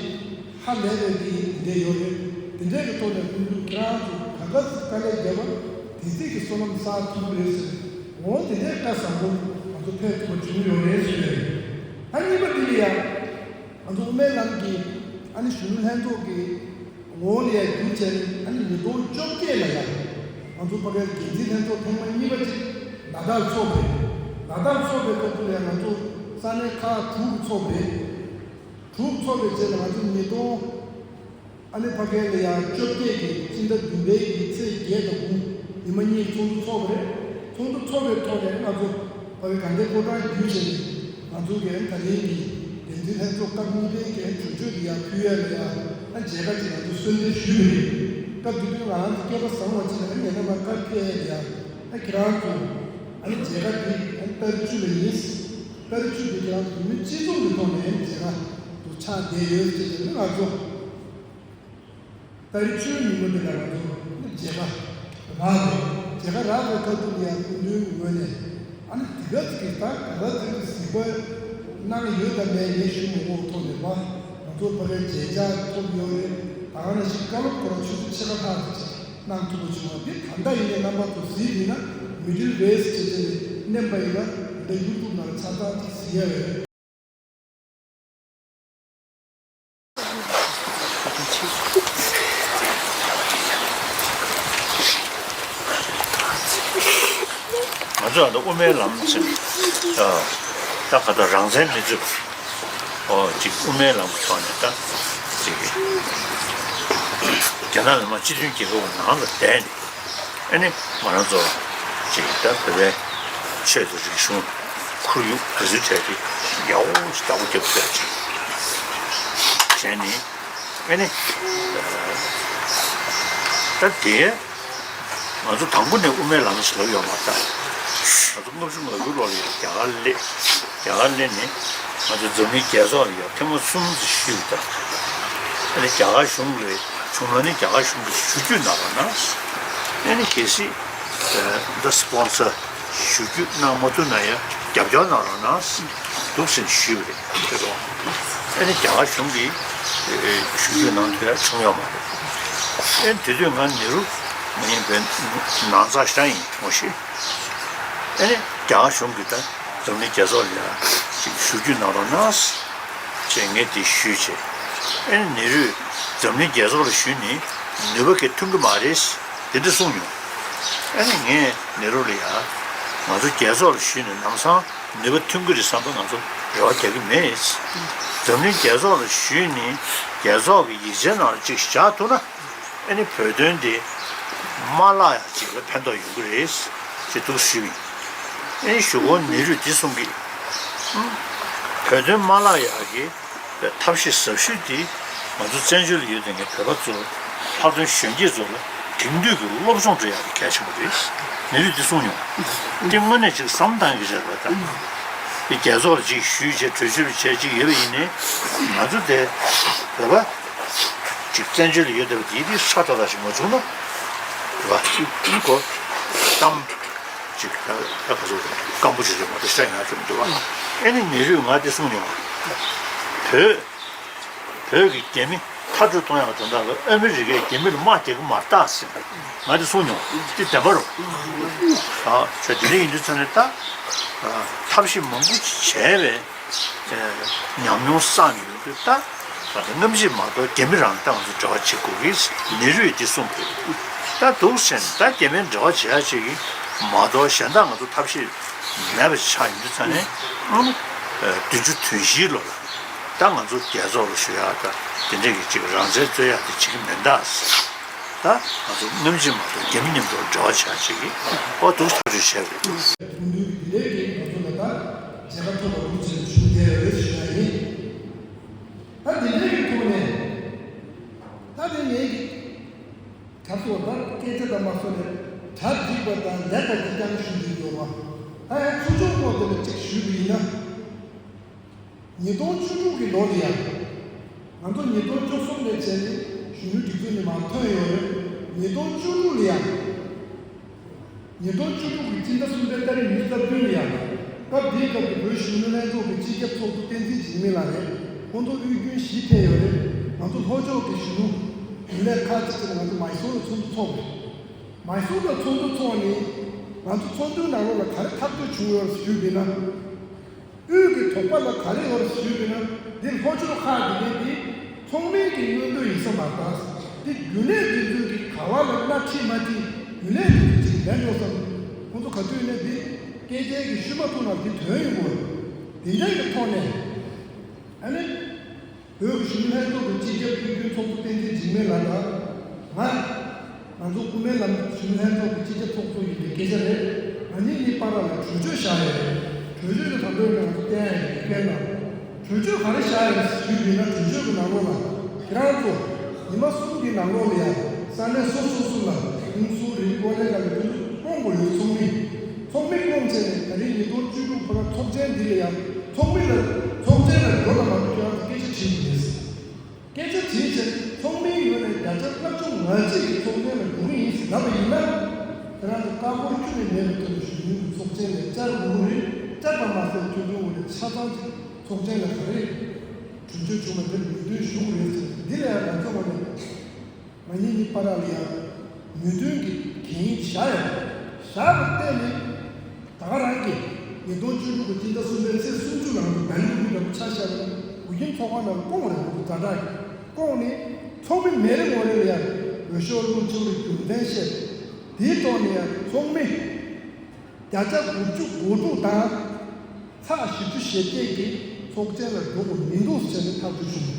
ཧ་ལས་པའི་དེ་འདྲ་ཡོད་རེད། དེ་འདྲའི་གི་ཐོག་ནས་སྐུ་མདུན་ཁྱེད་རང་ཚོ་ག་ག་ཚོད་དཀའ་ལས་བརྒྱབ་པ་དེ་ཚིག་གི་བསོད་ནམས་བསགས་ཐུབ་ཀྱི་རེད་ཟེར། འོ་དེ་འདྲའི་བཀའ་བཟང་པོ་ང་ཚོ་ཕེབས་ཐུབ་པ་བྱུང་ཡོད་རེད་ཟེར། ད་གཉིས་པ་དེ་ལ་ཡང་ང་ཚོ་དབུ་མའི་ལམ་གྱི་ཨ་ནི་གཞོན་ནུ་ལྷན་ཚོགས་ཀྱི་ངོ་བོ་ལ་ཡང་བསྒྱུར་བྱས་ནས་ཨ་ནི་ཉིས་སྟོང་བཅོ་བརྒྱད་ལ་ཡང་ང་ཚོ་ཕ་གིའི་འགན་འཛིན་ལྷན་ཚོགས་ཐེངས་མ་གཉིས་པ་ཅིག་ལ་དྭགས་ཚོགས་པ་རེད། ལ་དྭགས་ཚོགས་པའི་སྐབས་དེ་ལ་ཡང་ང་ཚོ་ས་གནས་ཁག་དྲུག་གི་ཚོགས་པ་རེད། དྲུག་ཚོགས་པའི་རྗེས་ལ་ང་ཚོ་ཉིས་སྟོང་ཨ་ནི་ཕ་གི་ལ་ཡང་བཅོ་བརྒྱད་ཀྱི་སྤྱི་ཟླ་བདུན་པའི་གི་ཚེས་བརྒྱད་དང་དགུ་ཉི་མ་གཉིས་ཚོགས་འདུ་ཚོགས་པ་རེད། ཚོགས་འདུ་ཚོགས་པའི་ཐོག་ནས་ང་ཚོ་ཕ་གི་དགའ་ལྡན་ཕོ་བྲང་བརྒྱུད་བྱས་ནས་ང་ཚོ་གི་ད་རིང་གི་འགན་འཛིན་ལྷན་ཚོགས་སྐབས་གཉིས་པའི་གི་གྲོས་ཆོད་འདི་ཡང་ཕུལ་ཡ་ལ་ཡང་ཨ་མཇལ་ཁ་ཅིག་ང་ཚོ་གསོལ་འདེབས་ཞུས་པ་རེད། སྐབས་དེ་དུས་ང་རང་ཚོ་སྐལ་པ་བཟང་བ་ཅིག་ལ་ཨ་ཉེ་ན་མ་བཀའ་ཕེབས་ཡ་ལ་ཡང་ཨ་ཁྱེད་རང་ཚོ་ཨ་ནི་མཇལ་ཁ་འདི་ཨ་ནི་ཏ་རིག་བཅུ་ལ་ཡིན། ཏ་རིག་བཅུ་འདི་ཁྱེད་རང་ཚོ་བོད་མི་སྤྱི་ཚོགས་ཀྱི་ཐོག་ནས་ཨ་ནི་མཇལ་ཁ་འདུག་ཆགས་བསྡད་ཡོད་ཅེས་ནས་ང་ཚོ། ཏ་རིག་བཅུའི་ཉིན་མོ་འདི་ལ་ང་ཚོ་མཇལ་ཁ་རག་རེད། མཇལ་ཁ་རག་པའི་ཁ་ཐུག་ལ་ཡང་སྐུ་མདུན་ངོས་ནས་ཨ་ནི་དེ་ག་ཅིག་གིས་ད་ག་ལ་དེ་གི་གཟིགས་པ་གནང་ཡོད་དམ་མེད་ངས་ཞུ་མི་དགོས་ཐོག་ནས་པ་ང་ཚོ་ཕ་གའི་མཇལ་ཁ་ཐོབ་ཡོད་རེད། ད་ག་ནང་བཞིན་བཀའ་སློབ་ཁོ་རང་ཆུ་ཚོད་ཕྱེད་ཀ་ལྷག་ཙམ་ཅིག་གནང་ཐུབ་པ་བྱུང་བ་འདི་ད་ལྟ་ཡིན་ནའི་རྣམ་པ་ཚོ་གཟིགས་ཡིན་ན་མི་ཌལ་རེས་བྱེད་བྱས་ནས་མནན་པ་ཡིན་ན་འདི་ཡུ་ཊུབ་ནང་ལ་ཆ་ཚང་ཅིག་གཟིགས་ཡ་ཡོད་རེད། ང་ཚོ་ཨ་ད་དབུ་མའི་ལམ་ཟེར་ནས་ད་ག་ད་རང་བཙན་མི་རྩོད་པ་ཨོ་ཅིག་དབུ་མའི་ལམ་གྱི་ཐོག་ནས་ད་ཅིག་རྒྱ་ནག་མི་དམངས་སྤྱི་མཐུན་རྒྱལ་ཁབ་ནང་ལ་བསྡད་ནས། ཨ་ནི་ང་རང་ཚོ་ཅིག་ད་བོད་པའི་ཆོས་དང་རིག་གཞུང་ཁོར་ཡུག་དེ་ཚོའི་གྲས་དེ་ཡག་པོ་ཞིག་བདག་པོ་རྒྱབ་ཐུབ་ཡ་ཅིག་བྱས་ནས་ཨ་ནི་ད་དེ་ང་ཚོ་དང་པོ་ནས་དབུ་མའི་ལམ་ཞིག་ལབ་ཡོད་མ་རེད། ང་ཚོ་ལྔ་བཅུ་ང་དགུ་ལོ་ལ་ཡང་རྒྱ་གར་སླེབས། རྒྱ་གར་སླེབས་ནས་ང་ཚོ་འཛམ་གླིང་རྒྱལ་ཚོགས་ལ་ཡང་ཐེངས་མ་གསུམ་ཙམ་ཞུས་ད། ཨ་ནི་རྒྱ་གར་གཞུང་གི་བྱུང་ན་ནི་རྒྱ་གར་གཞུང་གིས་ཞུ་རྒྱུ་གནང་རོགས་གནང་། ཨ་ནི་གལ་སྲིད་ད་སི་པོན་སར་ཞུ་རྒྱུ་གནང་མ་ཐུབ་ན་ཡང་རྒྱབ་སྐྱོར་གནང་རོགས་གནང་འདུག་ཟེར་ནས་ཞུས་པ་རེད། ཨ་ནི་རྒྱ་གར་གཞུང་གིས་ཞུ་རྒྱུ་གནང་ཐུབ་ཡ་བྱུང་ཡོད་མ་རེད། ཨ་ནི་དེ་དུས་ང་ནེ་རུ་མ་ཡིན་པའི་ནང་ཚགས་ཤང་ཡིན་མོ་ཤེས། ཨ་ནི་རྒྱ་གར་གཞུང་གིས་ད་འཛམ་གླིང་རྒྱལ་ཚོགས་ལ་ཡང་ཞུ་རྒྱུ་གནང་རོགས་གནང་ཞེས་ངས་དེ་ཞུས་བྱས། ཨ་ནི་ནེ་རུས་འཛམ་གླིང་རྒྱལ་ཚོགས་ལ་ཞུས་ནས་ནུས་པ་གང་ཐོན་གྱི་མ་རེད་དེ་འདྲ་གསུངས་མྱོང་། ཨ་ནི་ངས་ནེ་རུ་ལ་ཡང་ང་ཚོ་རྒྱལ་ཚོགས་ལ་ཞུས་ནས་ལམ་སང་ནུས་པ་ཐོན་གྱི་རེད་བསམ་པ་ང་ཚོ་རེ་བ་རྒྱག་གི་མེད། འཛམ་གླིང་རྒྱལ་ཚོགས་ལ་ཞུས་ནས་རྒྱལ་ཚོགས་ཀྱི་ཡིག་ཆའི་ནང་ལ་ཅིག་བཞག་ཐུབ་ན། ཨ་ནི་བོད་དོན་འདི་མ་བརླག་ཡག་ཅིག་ལ་ཕན་ཐོགས་ཡོང་གི་རེད། ཅེས་འདུག་ཞུས་པ་ཡིན། ཨེ་ཞུ་སྒོ་ནེ་རུས་འདི་གསུང་གི། བོད་དོན་མ་བརླག་ཡག་གི་ཐབས་ཤེས་ཟབ་ཤོས་དེ་ང་ཚོ་བཙན་བྱོལ་ལ་ཡོད་བསྡད་མཁན་བོད་པ་ཚོ་ལྷག་དོན་གཞོན་སྐྱེས་ཚོ་ལ་དེང་དུས་ཀྱི་སློབ་སྦྱོང་སྤྲོད་ཡག་གི་གལ་ཆེན་པོ་རེད། ནེ་རུས་འདི་གསུངས་མྱོང་། དེ་དངོས་གནས་ཅིག་བསམ་བཏང་གི་རེད་པ་ད། དེ་རྒྱལ་ཚོགས་ལ་ཅིག་ཞུས་བྱས་གྲོས་ཆོད་བྱས་ཅིག་ཡོད་པ་ཡིན་ནའི་ང་ཚོ་དེ་བོད་པ་ཅིག་བཙན་བྱོལ་ལ་ཡོད་བསྡད་པ་དེ་དེ་ཧྲ་ཏག་ཏག་ཞིག་མ་བྱུང་ན་རེད་པ། ཁོ་གཏམ། ཅིག་ད་ད་ག་ཚོད་སྐམ་པོ་ཅིག་རེད་མ་གཏོགས་ཤ་ཡང་ཅུང་འདུག་ཨ། ཨེ་ནི་ནེ་རུས་ང་དེ་གསུངས་མྱོང་། བོད་བོད་ཀྱི་རྒྱ་མི་མཐར་སྐྲོད་གཏོང་ཡག་དོན་དག་ལ་ཨ་མི་རི་ཀས་རྒྱ་མི་ལ་དམག་རྒྱག་གི་མ་རེད་ཟེར་ང་དེ་གསུངས་མྱོང་། དེ་བདེན་པ་རེད། ཨ་ཆ་དེ་འདྲ་ཡིན་དུས་ཙང་ནས་ད་ཐབས་ཤེས་མང་པོ་བྱས་པས། ཉམས་མྱོང་བསགས་ནས་ཡོད་དུས་ད་ད་ལྟ་སྔ་ཕྱི་མ་གཏོགས་རྒྱ་མི་རང་དང་ང་ཚོ་འབྲེལ་བ་བྱེད་དགོས་ཀྱི་ནེ་རུས་འདི་གསུངས་དགོས། ད་འདུག་ཟེར་ནས་ད་རྒྱ་མིའི་འབྲེལ་བ་བྱེད་ཡག་ཅིག་གི་མ་གཏོགས་གཞན་དག་ང་ཚོ་ཐབས་ཤེས་མེད་པ་ཆགས་ཡོང་དུས་ཙང་ནས་ཨང་བདུན་ཅུ་དོན་བཞིའི་ལོ་ལ་ད་ང་ཚོ་རྒྱལ་ཚོགས་ལ་ཞུ་ཡག་ད་དེ་འདྲས་ཀྱི་ཅིག་རང་བཙན་རྩོད་ཡག་དེ་བྱེད་ཀྱི་མེད་ད་ཟེར། ད་ང་ཚོ་སྔ་ཕྱི་མ་གཏོགས་རྒྱ་མི་མཉམ་དུ་འབྲེལ་བ་བྱེད་ཡག་ཅིག་གི་ཨོ་འདུག་ཐག་གཅོད་བྱས་རེད། དགོངས་དོན་འདི་འདྲའི་གི་ང་ཚོ་ལ་ད་མཇལ་ཁ་ཐོབ་པ་འདུག་ཅེས་ཞུ་བསྡད་ཡོད་ཞུ་ཡ་ཡིན། ད་འདི་འདྲའི་གི་ཐོག་ནས་ད་དེ་ངའི་གི་ད་ཚོ་ད་སྐད་ཆ་དང་མ་སོ་ནས་གྲ་སྒྲིག་པ་དང་ལེགས་པ་དེ་ཀྱང་ཞུ་འདོད་ཡོད་པ། ད་ཡང་ཚུར་ཕྱོགས་སྐོར་དེ་ལ་གཅིག་ཞུས་པ་ཡིན་ན། ཉིས་སྟོང་བཅུ་དྲུག་གི་ལོ་ལ་ཡང་། ང་ཚོ་ཉིས་སྟོང་བཅུ་གསུམ་ནས་བྱས་ནས་གཞོན་ནུ་སྒྲིག་འཛུགས་ནས་མར་ཐོན་ཡོད་རེད། ཉིས་སྟོང་བཅུ་དྲུག་ལ་ཡང་། ཉིས་སྟོང་བཅུ་དྲུག་གི་སྤྱི་ཟླ་གསུམ་པའི་ཏ་རིག་ཉི་ཤུ་རྩ་བདུན་ལ་ཡང་། སྐབས་དེའི་སྐབས་ཀྱི་བོད་གཞོན་ནུ་ལྷན་ཚོགས་ཀྱི་སྤྱི་ཁྱབ་ཚོགས་གཙོ་བསྟན་འཛིན་འཇིགས་མེད་ལགས་རེད། ཁོང་ཚོ་དབུས་རྒྱུན་བཞི་ཕེབས་ཡོད་རེད། ང་ཚོ་ལྷོ་ཕྱོགས་ཀྱི་གཞོན་ནུ་རྒྱུན་ལས་ཁག་ཅིག་ཅིག་ང་ཚོ་མཱི་སོར་ལ་ཚོགས་འདུ་ཚོགས་རེད། མཱི་སོར་ལ་ཚོགས་འདུ་ཚོགས་ནས་ང་ཚོ་ཚོགས་འདུའི་ནང་ལོགས་ལ་ག་རེ་ཐག་གཅོད་བྱུང་ཡོད་ཞུས་པ་ཡིན་ན། དབུས་ཀྱི་དོགས་པ་ལ་ག་རེ་ཡོད་ཞུས་པ་ཡིན་ན། འདི་ལྷོ་ཕྱོགས་ཁག་འདི་གའི་འདི་ཚོགས་མིའི་གི་མངོན་འདོད་ཡིན་ས་མ་རེད། འདི་རྒྱུན་ལས་འདི་ཚོའི་གི་ག་བ་ལ་སྣ་ཁྲིད་མ་ཁྲིད་རྒྱུན་ལས་འདི་ཚོ་ཅིག་ལན་འགྲོ་བསམ། ཁོང་ཚོ་ག་དུས་ནས་འདི་སྐད་ཆའི་གི་ཤུལ་མ་ཐུག་ན་འདི་དོན་ཡོང་གི་རེད། འདི་འདྲའི་གི་ཐོག་ནས་ཨ་ནི། བོད་ཀྱི་གཞོན་ནུ་ལྷན་ཚོགས་ཀྱི་སྤྱི་ཁྱབ་དབུས་རྒྱུན་ཚོགས་གཙོ་བསྟན་འཛིན་འཇིགས་མེད་ལགས་དང་། ང་། ང་ཚོ་སྐུ་སྨན་ལམ་གཞོན་ནུ་ལྷན་ཚོགས་ཀྱི་སྤྱི་ཁྱབ་ཚོགས་གཙོ་ཡིན་པའི་སྐད་ཆ་རེད། ང་གཉིས་གཉིས་བར་ལ་གྲོས་ཆོད་བཞག་ཡོད་རེད། གྲོས་ཆོད་དེ་ད་དུང་ང་ཚོ་བསྟན་ཡ་ཡིན་སྐད་ན། གྲོས་ཆོད་ག་རེ་བཞག་ཡོད་ཞུས་པ་ཡིན་ན། གྲོས་ཆོད་ཀྱི་ནང་ལོགས་ལ་ཁྱེད་རང་ཚོ་ཉི་མ་གསུམ་གྱི་ནང་ལོགས་ལ་ཡང་ས་གནས་སོ་སོ་སོ་ལ་ཁུངས་སུ་རིག་གོ་ལས་ཀ་ལ་དུས་སྐོང་དགོས་ཡོད། ཚོགས་མི། ཚོགས་མི་བསྐོངས་བྱས་ནས་ད་རིང་ཉིས་སྟོང་བཅུ་དྲུག་ཁོ་རང་ཚོགས་ཆེན་འདི་ལ་ཡང་ཚོགས་མི་ལ་ཚོགས་ཆེན་ལ་འགྲོ་དང་མ་འགྲོ་ཁྱེད་རང་ཚོ་སྐད་ཆ་དྲིས་ཡིན། སྐད་ཆ་དྲིས་བྱས་ཚོགས་མིའི་ངོས་ནས་བརྒྱ་ཆ་ལྔ་བཅུ་ང་གཅིག་གིས་ཚོགས་ཆེན་ལ་འགྲོ་གི་ཡིན་ཟེར་ལབ་པ་ཡིན་ན། ཁྱེད་རང་ཚོ་བཀའ་འཁོར་ཁྱོན་ནས་མེད་པའི་ཐོག་ནས་གཞོན་ནུ་ཚོགས་ཆེན་ལ་བཅར་དགོས་ཀྱི་རེད། བཅར་བ་མ་ཟད་ཁྱོད་ཚོའི་ངོས་ནས་ཆ་ཚང་ཅིག་ཚོགས་ཆེན་ལ་ག་རེ་གྲོས་ཆོད་བྱུང་བ་དེར་མོས་མཐུན་ཞུ་དགོས་རེད་ཟེར། འདི་ལ་ཡང་ང་ཚོའི་ངོས་ནས། ང་གཉིས་གཉིས་བར་ལ་ཡང་མོས་མཐུན་གྱི་གན་ཡིག་བཞག་ཡོད། བཞག་པར་བརྟེན་ནས་ད་ག་རང་གིས་ཉིས་སྟོང་བཅུ་དྲུག་གི་སྤྱི་ཟླ་གསུམ་པའི་ཚེས་སུམ་ཅུ་ལ་ང་ཚོ་ད་རིང་གི་ལམ་ཆ་བཞག་ནས་འོས་འདེམས་ཚོགས་ཁང་ནང་ལ་བསྐོང་བ་རེད། ང་ཚོ་ཛ་དྲག་གིས་བསྐོང་ནས་ཚོགས་མི་མེད་རེ་ངོ་རེ་ལ་ཡང་འོས་ཤོག་བླུགས་ཆོག་པའི་རྒྱུ་མཚན་བཤད། དེའི་ཐོག་ནས་ཡང་ཚོགས་མི་བརྒྱ་ཆ་དགུ་བཅུ་གོ་དྲུག་དང་། ཚེག་བཞི་བཅུ་ཞེ་བརྒྱད་ཀྱིས་ཚོགས་ཆེན་ལ་འགྲོ་དགོས་མི་འདུག་ཟེར་ནས་ཐག་གཅོད་བྱུང་།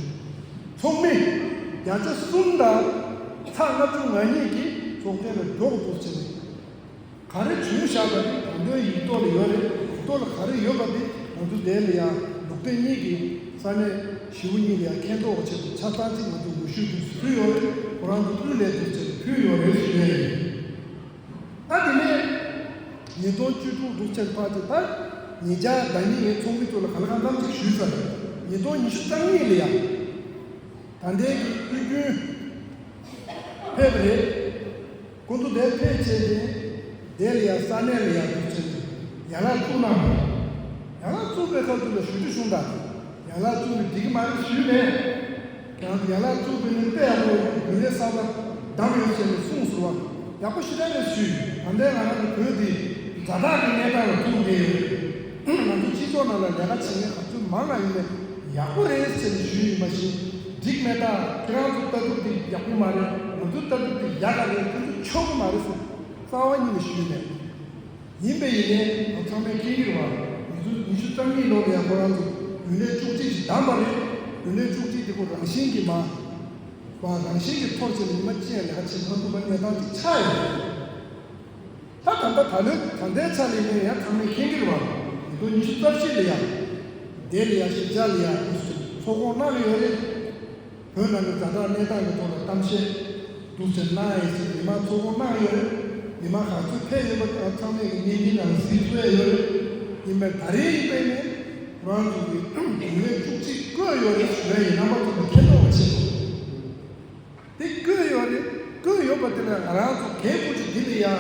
ཚོགས་མི་བརྒྱ་ཆ་གསུམ་དང་ཚེག་ལྔ་བཅུ་ང་གཉིས་ཀྱིས་ཚོགས་ཆེན་ལ་འགྲོ་དགོས་འདུག་ཟེར་ནས། ག་རེ་བྱུང་བཞག་པ་དེ་དོན་དོན་ཡིག་ཐོག་ལ་ཡོད་རེད། ཡིག་ཐོག་ལ་ག་རེ་ཡོད་པ་དེ་ང་ཚོ་དེ་ལ་ཡང་ལུང་བསྟན་གཉིས་ཀྱི་ས་གནས་བཞི་པོ་གཉིས་ལ་ཡང་མཁྱེན་རྟོགས་ཆེད་དུ་ཆ་ཚང་ཅིག་ང་ཚོ་འོས་ཤོག་ཅིག་ཕུལ་ཡོད་རེད། ཁོ་རང་ཚོ་དབུས་ལས་དེ་ཆེད་དུ་ཕུལ་ཡོད་རེད་ཞུ་ཡ་ཡིན། ད་དེ་ནས་ཉིས་སྟོང་བཅུ་དྲུག་འདུག་ཆེན་ཕར་ཚུར་ད་ཉེ་ཆར་ཟླ་ཉིན་ངས་ཚོགས་མི་ཚོ་ལ་ག་ལ་གང་འཚམ་ཅིག་ཞུས་ཚར། ཉིས་སྟོང་ཉི་ཤུ་རྩ་གཉིས་ལ་ཡང་ད་ལྟའི་གི་དབུས་རྒྱུན་ཕེབས་པ་རེད། ཁོང་ཚོ་དེར་ཕེབས་བྱས་ཏེ་དེ་ལ་ཡང་ས་གནས་ལ་ཡང་འདུག་ཆེན་ཡན་ལག་བཙུགས་གནང་བ། ཡན་ལག་བཙུགས་པའི་སྐབས་དུ་ལ་ཞུ་རྒྱུ་བྱུང་དང་། ཡན་ལག་བཙུགས་ནས་འགྲིག་གི་མ་རེད་ཞུས་མེད། ཁྱེད་རང་ཚོ་ཡན་ལག་བཙུགས་པའི་ནི་དཔེ་ཡག་པོ་རྒྱུན་ལས་གསར་པ་བདམས་ཡོད་ཟེར་ནས་གསུངས་སོང་བ། ཡག་པོ་ཞེ་དྲག་རེད་ཞུས། ད་ལྟའི་ང་རང་གི་བོད་འདི་ཛ་དྲག་གི་གནས་སྟངས་ལ་ཐུག་བསྡད་ཡོད། ང་ཚོ་སྤྱི་ཚོགས་ནང་ལ་ལས་ཀ་བྱེད་མཁན་ག་ཚོད་མང་ང་ཡིན་ནའི་ཡག་པོ་རེད་ཟེར་ནས་ཞུས་ཡིན་པ་ཞིག་འགྲིག་མེད། ད་ཁྱེད་རང་ཚོ་ལྟ་གྲུབ་འདི་ཡག་པོ་མ་རེད། ང་ཚོ་ལྟ་གྲུབ་འདི་ཡག་ག་རེད། ཁྱེད་ཚོ་ཆོག་གི་མ་རེད་ཟེར་རྩ་བ་ཉིད་ནས་ཞུས་མེད། ཡིན་པས་ཡིན་ནའི་ང་ཚང་མས་མཁྱེན་གྱི་རེད་བ། ཉི་ཤུ་ཉི་ཤུ་རྩ་གཉིས་ལོ་ལ་ཡང་ཁོ་རང་ཚོ་རྒྱུན་ལས་བཅུ་གཅིག་ཅིག་བདམས་པ་རེད། རྒྱུན་ལས་བཅུ་གཅིག་དེ་ཁོ་རང་བཞིན་གྱིས་མ་བ་རང་བཞིན་གྱིས་འཐོར་བྱས་ནས་ཉི་མ་གཅིག་ཡང་ལས་ཀ་བྱེད་མ་ཐུབ་པ་གནས་སྟངས་ཅིག་ཆགས་ཡོད་རེད། ད་ད་ལྟ་ ད་ལོའི་ད་ལྟའི་ཆ་ལ་ཡིན་ན་ཡང་ཚང་མས་མཁྱེན་གྱི་རེད་བ། ཉིས་སྟོང་ཉི་ཤུ་རྩ་བཞི་ལ་ཡང་། འདི་ལ་ཡང་གཞིས་ཆགས་ལ་ཡང་ཚོགས་དགོངས་གནང་གི་ཡོད་རེད། བོད་ནང་གི་ཛ་དྲག་གནས་སྟངས་ཀྱི་ཐོག་ལ་གཏམ་བཤད་འདུག་ཟེར་གནང་ཡས་ཟེར་མི་མང་ཚོགས་སྐོང་གནང་ཡོད་རེད། མི་མང་ག་ཚོད་ཕེབས་ཡོད་པ་ཚང་མས་ཀྱི་བརྙན་འཕྲིན་ནང་གཟིགས་ཐུབ་ཡས་ཡོད་རེད། ཡིན་པས་ད་རེས་ཡིན་པས་ནི་ཁོ་རང་ཚོ་གི་རྒྱུན་ལས་བཅུ་གཅིག་བསྐོས་ཡོད་རེད་ཞུ་ཡས་ཡིན། རྣམ་པ་ཚོ་ལ་མཁྱེན་རྟོགས་པ་བྱེད་དགོས། དེ་བསྐོས་ཡོད་རེད། བསྐོས་ཡོད་པ་དེ་ལས་ང་རང་ཚོ་གལ་ཁུར་གྱིས་འདི་ལ་ཡ།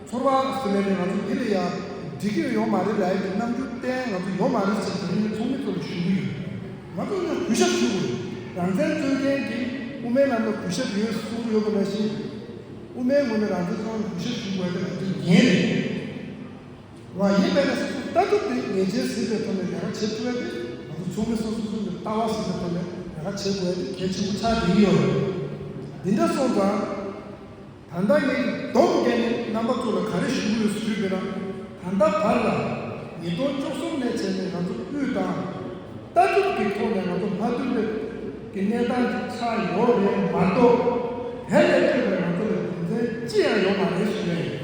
ཚོར་བ་ཟེར་ནས་ང་ཚོ་འདི་ལ་ཡ་འགྲིག་གི་ཡོད་མ་རེད་ལབ་ཡ་གི་རྣམ་འགྱུར་བསྟན་ང་ཚོ་ཡོད་མ་རེད་ཟེར་དེ་རིང་ཚོགས་མི་ཚོ་ལ་ཞུ་གི་ཡོད། ང་ཚོ་ནས་གུས་ཞབས་ཞུ་དགོས། རང་བཙན་རྩོད་མཁན་གྱི་དབུ་མའི་ལམ་ལ་གུས་ཞབས་ཡོད་གསུངས་ཡོད་པ་ནང་བཞིན། དབུ་མའི་ངོས་ནས་རང་བཙན་རྩོད་མཁན་གུས་ཞབས་ཞུ་དགོས་དེ་ང་ཚོའི་འགན་རེད། ལ་ཡིན་པས་ན་སོ་སོ་ལྟ་གྲུབ་དེ་ངེས་ཅན་ཟིན་པའི་ཐོག་ནས་ལས་ཀ་བྱེད་ཐུབ་ཡ་དེ་ང་ཚོ་ཚོགས་མི་སོ་སོ་སོ་ནས་ལྟ་བ་ཟིན་པའི་ཐོག་ནས་ལས་ཀ་བྱེད་དགོས་ཡ་དེ་གལ་ཆེན་པོ་ཆགས་བསྡད་ཀྱི་ཡོད་རེད། འདི་འདྲ་སོང་ཙང་། ད་ལྟ་ངས་སྡོམ་བརྒྱབ་ནས་རྣམ་པ་ཚོ་ལ་ག་རེ་ཞུ་དགོས་ཞུས་པས་ན། ད་ལྟ་བར་ལ་ཉིས་སྟོང་བཅུ་གསུམ་ནས་བྱས་ནས་ང་ཚོ་དབུས་དང་ལྟ་གྲུབ་ཀྱི་ཐོག་ནས་ང་ཚོ་མ་མཐུན་པའི་གི་གནས་སྟངས་ཅིག་ཆགས་ཡོད་རེད་མ་གཏོགས། དེ་ལས་བརྟེན་ནས་ང་ཚོ་ལ་རྒྱུ་མཚན་ཅི་ཡང་ཡོད་མ་རེད་ཞུ་ཡ་ཡིན།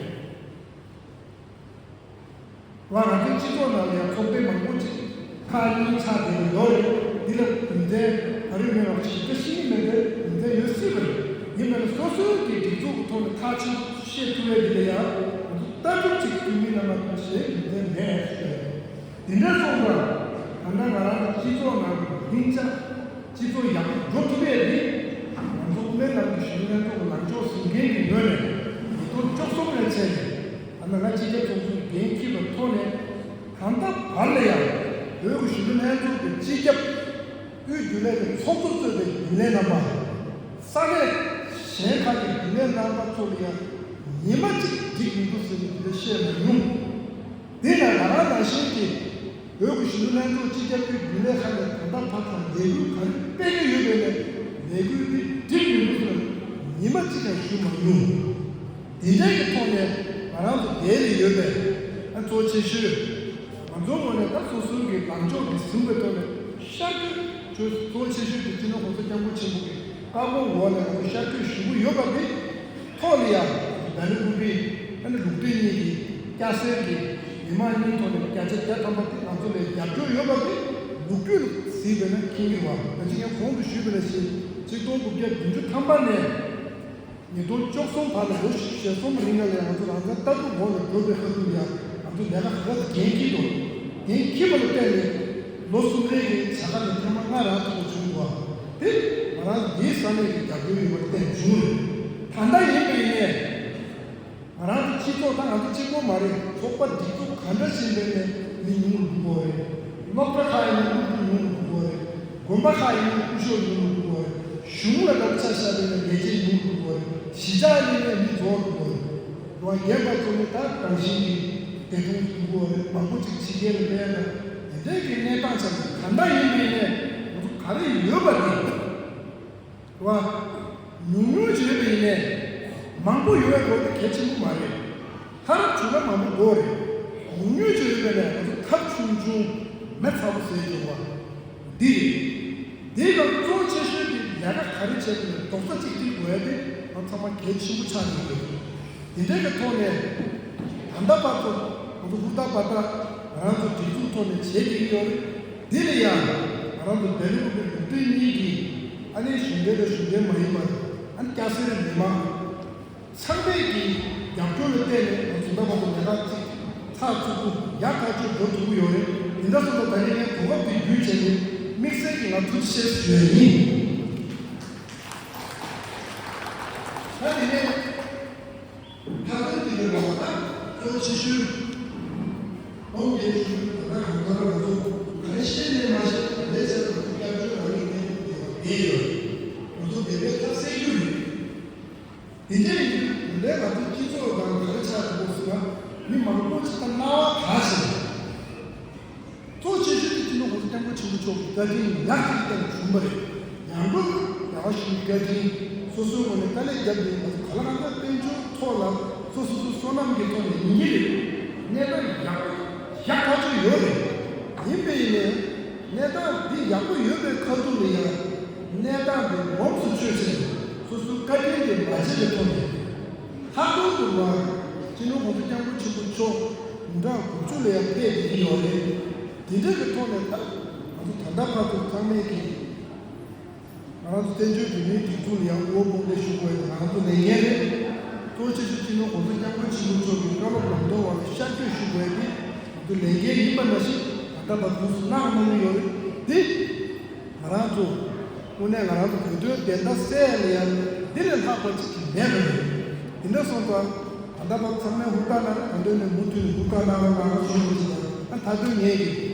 ང་རང་ཚོའི་སྤྱི་ཚོགས་ནང་ལ་ཡང་ཚོགས་སྡེ་མང་པོ་ཅིག་ཁག་གཉིས་ཆགས་བསྡད་ཀྱི་ཡོད་རེད། འདི་ལ་རྒྱུ་མཚན་ག་རེ་མེད་པ་ཞིབ་ཕྲ་ཤེས་ཀྱི་མེད་པའི་རྒྱུ་མཚན་ཡོད་སྲིད་པ་རེད། ཡིན་ནའང་སོ་སོའི་གི་སྒྲིག་འཛུགས་ཀྱི་ཐོག་ནས་ཐག་ཆོད་བཤད་ཐུབ་པའི་འདི་ལ་ཡང་ང་ཚོ་ལྟ་གྲུབ་ཅིག་བསྐྲུན་མིན་ལ་མ་ལྟོས་ཞེས་རྒྱུ་མཚན་མེད་ཞུ་ཡ་རེད། དེ་འདྲ་སོང་ཙང་ད་ལྟ་ང་རང་གི་སྤྱི་ཚོགས་ནང་གི་ལྷིང་འཇགས། སྤྱི་ཚོགས་ཡག་པོ་འགྲོ་ཐུབ་ཡས་དེ་ང་ཚོ་དབུ་མའི་ལམ་གྱི་གཞོན་ནུ་ལྷན་ཚོགས་ཀྱི་ལངས་ཕྱོགས་ཟིན་མཁན་གྱི་ངོས་ནས་ཉིས་སྟོང་བཅུ་གསུམ་ནས་བྱས་ནས་ད་ནང་ང་སྤྱི་ཁྱབ་ཚོགས་གཙོའི་འགན་འཁྱེར་བའི་ཐོག་ནས་ད་ལྟ་བར་ལ་ཡང་བོད་ཀྱི་གཞོན་ནུ་ལྷན་ཚོགས་ཀྱི་སྤྱི་ཁྱབ་དབུས་རྒྱུན་ལས་ཀྱི་ཚོགས་གཙོ་གཙོས་པའི་རྒྱུན་ལས་རྣམ་པ། ས་གནས་གཞན་ཁག་གི་རྒྱུན་ལས་རྣམ་པ་ཚོ་ལ་ཡང་ཉི་མ་གཅིག་འགྲིག་མི་འདུག་ཟེར་ནས་དེ་འདྲ་བཤད་མ་མྱོང་། དེ་ཡང་ང་རང་ནང་བཞིན་གྱི་བོད་ཀྱི་གཞོན་ནུ་ལྷན་ཚོགས་སྤྱི་ཁྱབ་ཀྱི་རྒྱུན་ལས་ཁག་ནས་ད་ལྟ་བར་དུ་ལས་འགུལ་ག་རེ་སྤེལ་གྱི་ཡོད་པའི་ནས་ལས་འགུལ་འདི་འགྲིག་མི་འདུག་ཟེར་ནས་ཉི་མ་གཅིག་ཀྱང་ཞུ་མ་མྱོང་། དེ་འདྲའི་གི་ཐོག་ནས་ང་རང་ཚོ་འདིར་ཡོད་པའི་ཨ་གཙོ་ཆེ་ཤོས་ང་ཚོའི་ངོས་ནས་ད་སོ་སོའི་གི་ལངས་ཕྱོགས་འདི་ཟིན་པའི་ཐོག་ནས་ཤར་བསྐྱོད་ཅོ་གཙོ་ཆེ་ཤོས་དེ་སྤྱི་ནོར་༸གོང་ས་༸སྐྱབས་མགོན་ཆེན་པོ་གི་བཀའ་དགོངས་འོག་ནས་ང་ཚོ་ཤར་བསྐྱོད་ཞུ་གི་ཡོད་པ་འདི་ཐོག་ལ་ཡང་ལྡ་ལི་ཀུ་པི་ཨ་ནི་ལུགས་མཐུན་གཉིས་ཀྱི་སྐྱ་སེར་གྱི་མི་མང་གཉིས་ཐོག་ནས་བརྒྱ་ཆ་བརྒྱ་ཐམ་པ་དེ་ང་ཚོ་ལ་རྒྱབ་སྐྱོར་ཡོད་པ་དེ་ལོ་རྒྱུས་ལ་གཟིགས་པས་ན་མཁྱེན་གྱི་རེད་བ། ད་ཅི་ངས་གོང་དུ་ཞུས་པ་ནང་བཞིན་ཆིག་སྟོང་དགུ་བརྒྱ་བདུན་ཅུ་ཐམ་པ་ནས། ཉིས་སྟོང་བཅུ་གསུམ་བར་ལ་ལོ་ཞེ་གསུམ་རིང་ལ་ཡང་ང་ཚོ་རང་བཙན་ལྟ་གྲུབ་འོག་ནས་བགྲོད་པའི་ཁ་ཐུག་ལ་ཡང་ང་ཚོ་ལས་ཀ་ག་ག་ཚོད་འགན་འཁྱེར་འདུག་འགན་འཁྱེར་བ་ལ་བརྟེན་ནས་ལོ་གསུམ་རིང་གི་བྱ་དགའ་དེ་ཐེངས་མ་ལྔ་རག་ཐུབ་པ་བྱུང་འདུག་དེ་ང་རང་ཚོ་འདིའི་ས་གནས་ཀྱི་རྒྱབ་སྐྱོར་ཡོད་པར་བརྟེན་བྱུང་རེད། ད་ལྟ་ཡིན་པ་ཡིན་ནའི་ང་རང་ཚོ་སྤྱི་ཚོགས་ད་ང་ཚོ་གཅིག་པོ་མ་རེད། ཚོགས་པ་སྒྲིག་འཛུགས་ག་འདྲ་ཞིག་ཡིན་པའི་ནས་མི་ཉུང་རུ་འགྲོ་གི་ཡོད་རེད། སློབ་གྲྭ་ཁག་ཡིན་ན་སློབ་ཕྲུག་ཉུང་རུ་འགྲོ་གི་ཡོད་རེད། དགོན་པ་ཁག་ཡིན་ན་སྐུ་ཞབས་ཉུང་རུ་འགྲོ་གི་ཡོད་རེད། གཞུང་ལ་ལྟ་བུ་ཆ་བཞག་པའི་ལས་བྱེད་ཉུང་རུ་འགྲོ་གི་ཡོད་རེད། གཞིས་ཆགས་ལ་ཡིན་ན་མི་རྫོགས་འགྲོ་གི་ཡོད་རེད། རང་རྒན་པ་ཚོ་ནི་ད་གང་ཞིག་གི་བདེ་ཐང་འགྲོ་གི་ཡོད་རེད། མང་པོ་ཅིག་ཕྱི་རྒྱལ་ལ་སླེབས་ན་དེ་འདྲའི་གི་གནས་སྟངས་ཆགས་འདུག་གང་འདྲ་ཡིན་པ་ཡིན་ནའི་ང་ཚོ་ག་རེ་ཡོད་པ་དེ། རེད་བ། ཉུང་ཉུང་ཅིག་ཡོད་པ་ཡིན་ནའི། མང་པོ་ཡོད་པའི་སྐོར་དེ་གལ་ཆེན་པོ་མ་རེད། ཐབས་ཇུས་ལ་མང་པོ་དགོས་རེད། ཉུང་ཉུང་ཅིག་ཡོད་པ་ཡིན་ནའི་ང་ཚོ་ཐབས་ཆུང་ཆུང་མེ་ཚ་པོ་ཟེར་གྱི་རེད་བ། འདི་རེད། འདིའི་སྐབས་གཙོ་ཆེ་ཤོས་དེ་ལས་ཀ་ག་རེ་བྱས་པ་ཡིན་ནའི་རྡོག་རྩ་གཅིག་སྒྲིལ་དགོས་ཡ་དེ་ང་ཚང་མ་གལ་ཆེན་པོ་ཆགས་ཡོད་རེད། དེ་འདྲའི་གི་ཐོག་ནས་ད་ལྟ་བར་དུ་ང་ཚོ་ཧུར་ཐག་འབད་ཐག་ང་རང་ཚོ་སྒྲིག་འཛུགས་ཐོག་ནས་བྱེད་ཀྱི་ཡོད་རེད། འདི་ལ་ཡང་ང་རང་ཚོ་བལ་ཡུལ་གྱི་ལུང་བསྟན་གཉིས་ཀྱི་ཨ་ནི་གཞུང་འབྲེལ་དང་གཞུང་འབྲེལ་མ་ཡིན་པ་ཨ་ནི་སྐྱ་སེར་མི་མང་ཚང་མས་ཀྱི་རྒྱབ་སྐྱོར་ལ་བརྟེན་ནས་ང་ཚོ་ད་བར་དུ་ལས་ཀ་གཅིག་ཚགས་ཚུད་པོ་ཡག་ཐག་ཆོད་འགྲོ་ཐུབ་ཀྱི་ཡོད་རེད། དེ་འདྲ་སོང་ཙང་ད་ནི་ངས་གོ་སྐབས་འདི་བརྒྱུད་བྱས་ནས་དམིགས་བསལ་གྱི་ང་ཐུགས་རྗེ་ཆེ་ཞུ་ཡ་ཡིན། ད་དེ་ནས། ད་ལྟ་འདི་འདྲ་རེད་བ། ད་གཙོ་ཆེ་ཤོས་ཨོང་རྒྱན་ཞུ་ད་ལྟ་གང་ལྟར་ང་ཚོ་ག་རེ་བཤད་ནས་མ་བཤད་ལས་བྱས་ལ་ང་ཚོ་སྐྱབས་བཅོལ་རང་གི་གནས་ཐུབ་བསྡད་པ་བསྡད་ཡོད། ང་ཚོ་བསྡད་པའི་ཐབས་ཟད་རྒྱུ་རེད། དེ་འདྲ་ཡིན་དུས་ལས་ང་ཚོ་སྤྱི་ཚོགས་དང་ག་རེ་ཆགས་འདུག་ཟེར་ན་མི་མང་པོ་ཅིག་ད་སྣང་བ་ག་ཞིག་རེད། གཙོ་ཆེ་ཤོས་དེ་སྤྱི་ནོར་༸གོང་ས་༸སྐྱབས་མགོན་ཆེན་པོ་མཆོག་གི་བཀའ་དྲིན་ཡག་ཅིག་སྟེང་བྱུང་བ་རེད། ཡང་སྒོས་རྒྱ་གར་གཞུང་གི་བཀའ་དྲིན་སོ་སོའི་ངོས་ནས་དཀའ་ལས་བརྒྱབ་སྟེ་ང་ཚོ་ག་ལ་གང་འཚམ་དཔལ་འབྱོར་ཐོག་ལ་སོ་སོ་སོ་བསོད་ནམས་ཀྱི་ཐོག་ནས་ཡིན་གྱི་རེད། གནས་སྟངས་ཡག་ཡག་ཐག་ཆོད་ཡོད་རེད། ཡིན་པས་ཡིན་ནའི་གནས་སྟངས་འདི་ཡག་པོ་ཡོད་པའི་ཁ་ཐུག་ལ་ཡང་གནས་སྟངས་འདི་ངོམས་སུ་ཆུད་ཅིང་སོ་སོའི་བཀའ་དྲིན་དེ་མ་བརྗེད་པའི་ཐོག་ནས་ལྷག་དོན་དུ་ང་ སྤྱི་ནོར་༸གོང་ས་༸སྐྱབས་མགོན་ཆེན་པོ་མཆོག་ཉིན་གྲངས་དགུ་བཅུ་ལ་ཡང་ཕེབས་བསྡད་ཀྱི་ཡོད་རེད། དེ་འདྲ་གི་ཐོག་ནས་ད་ང་ཚོ་ད་ལྟ་བར་དུ་ཚང་མས་ཀྱི་ང་རང་ཚོ་བཙན་བྱོལ་བོད་མིའི་སྒྲིག་འཛུགས་ལ་ཡང་དབུ་འོག་དཔུང་འདེགས་ཞུ་དགོས་ཡ་དེ་ང་རང་ཚོ་ལས་འགན་རེད། གཙོ་ཆེ་ཤོས་སྤྱི་ནོར་༸གོང་ས་༸སྐྱབས་མགོན་ཆེན་པོ་མཆོག་གི་བཀའ་སློབ་ལམ་སྟོན་འོག་ལ་ཤར་བསྐྱོད་ཞུ་དགོས་ཡ་དེ་ང་ཚོ་ལས་འགན་ཡིན་པ་ནང་བཞིན་ད་ལྟ་བར་དུ་གནང་གནང་གི་ཡོད་རེད་དེ། ང་རང་ཚོ་དངོས་གནས་ང་རང་ཚོ་བོད་དོན་བདེན་མཐའ་གསལ་ཡ་ལ་ཡང་འདི་ལས་ལྷག་པ་ཅིག་གི་མེད་པ་རེད། དེ་འདྲ་སོང་ཙང་ད་ལྟ་བར་ཚང་མས་ཧུར་ཐག་གནང་ནས་ད་དོན་ནས་མུ་མཐུད་ནས་ཧུར་ཐག་གནང་རོགས་གནང་རོགས་ཞུ་རྒྱུ་ཅིག་དང་། ཨ་མཐའ་དོན་ངས་ཀྱི་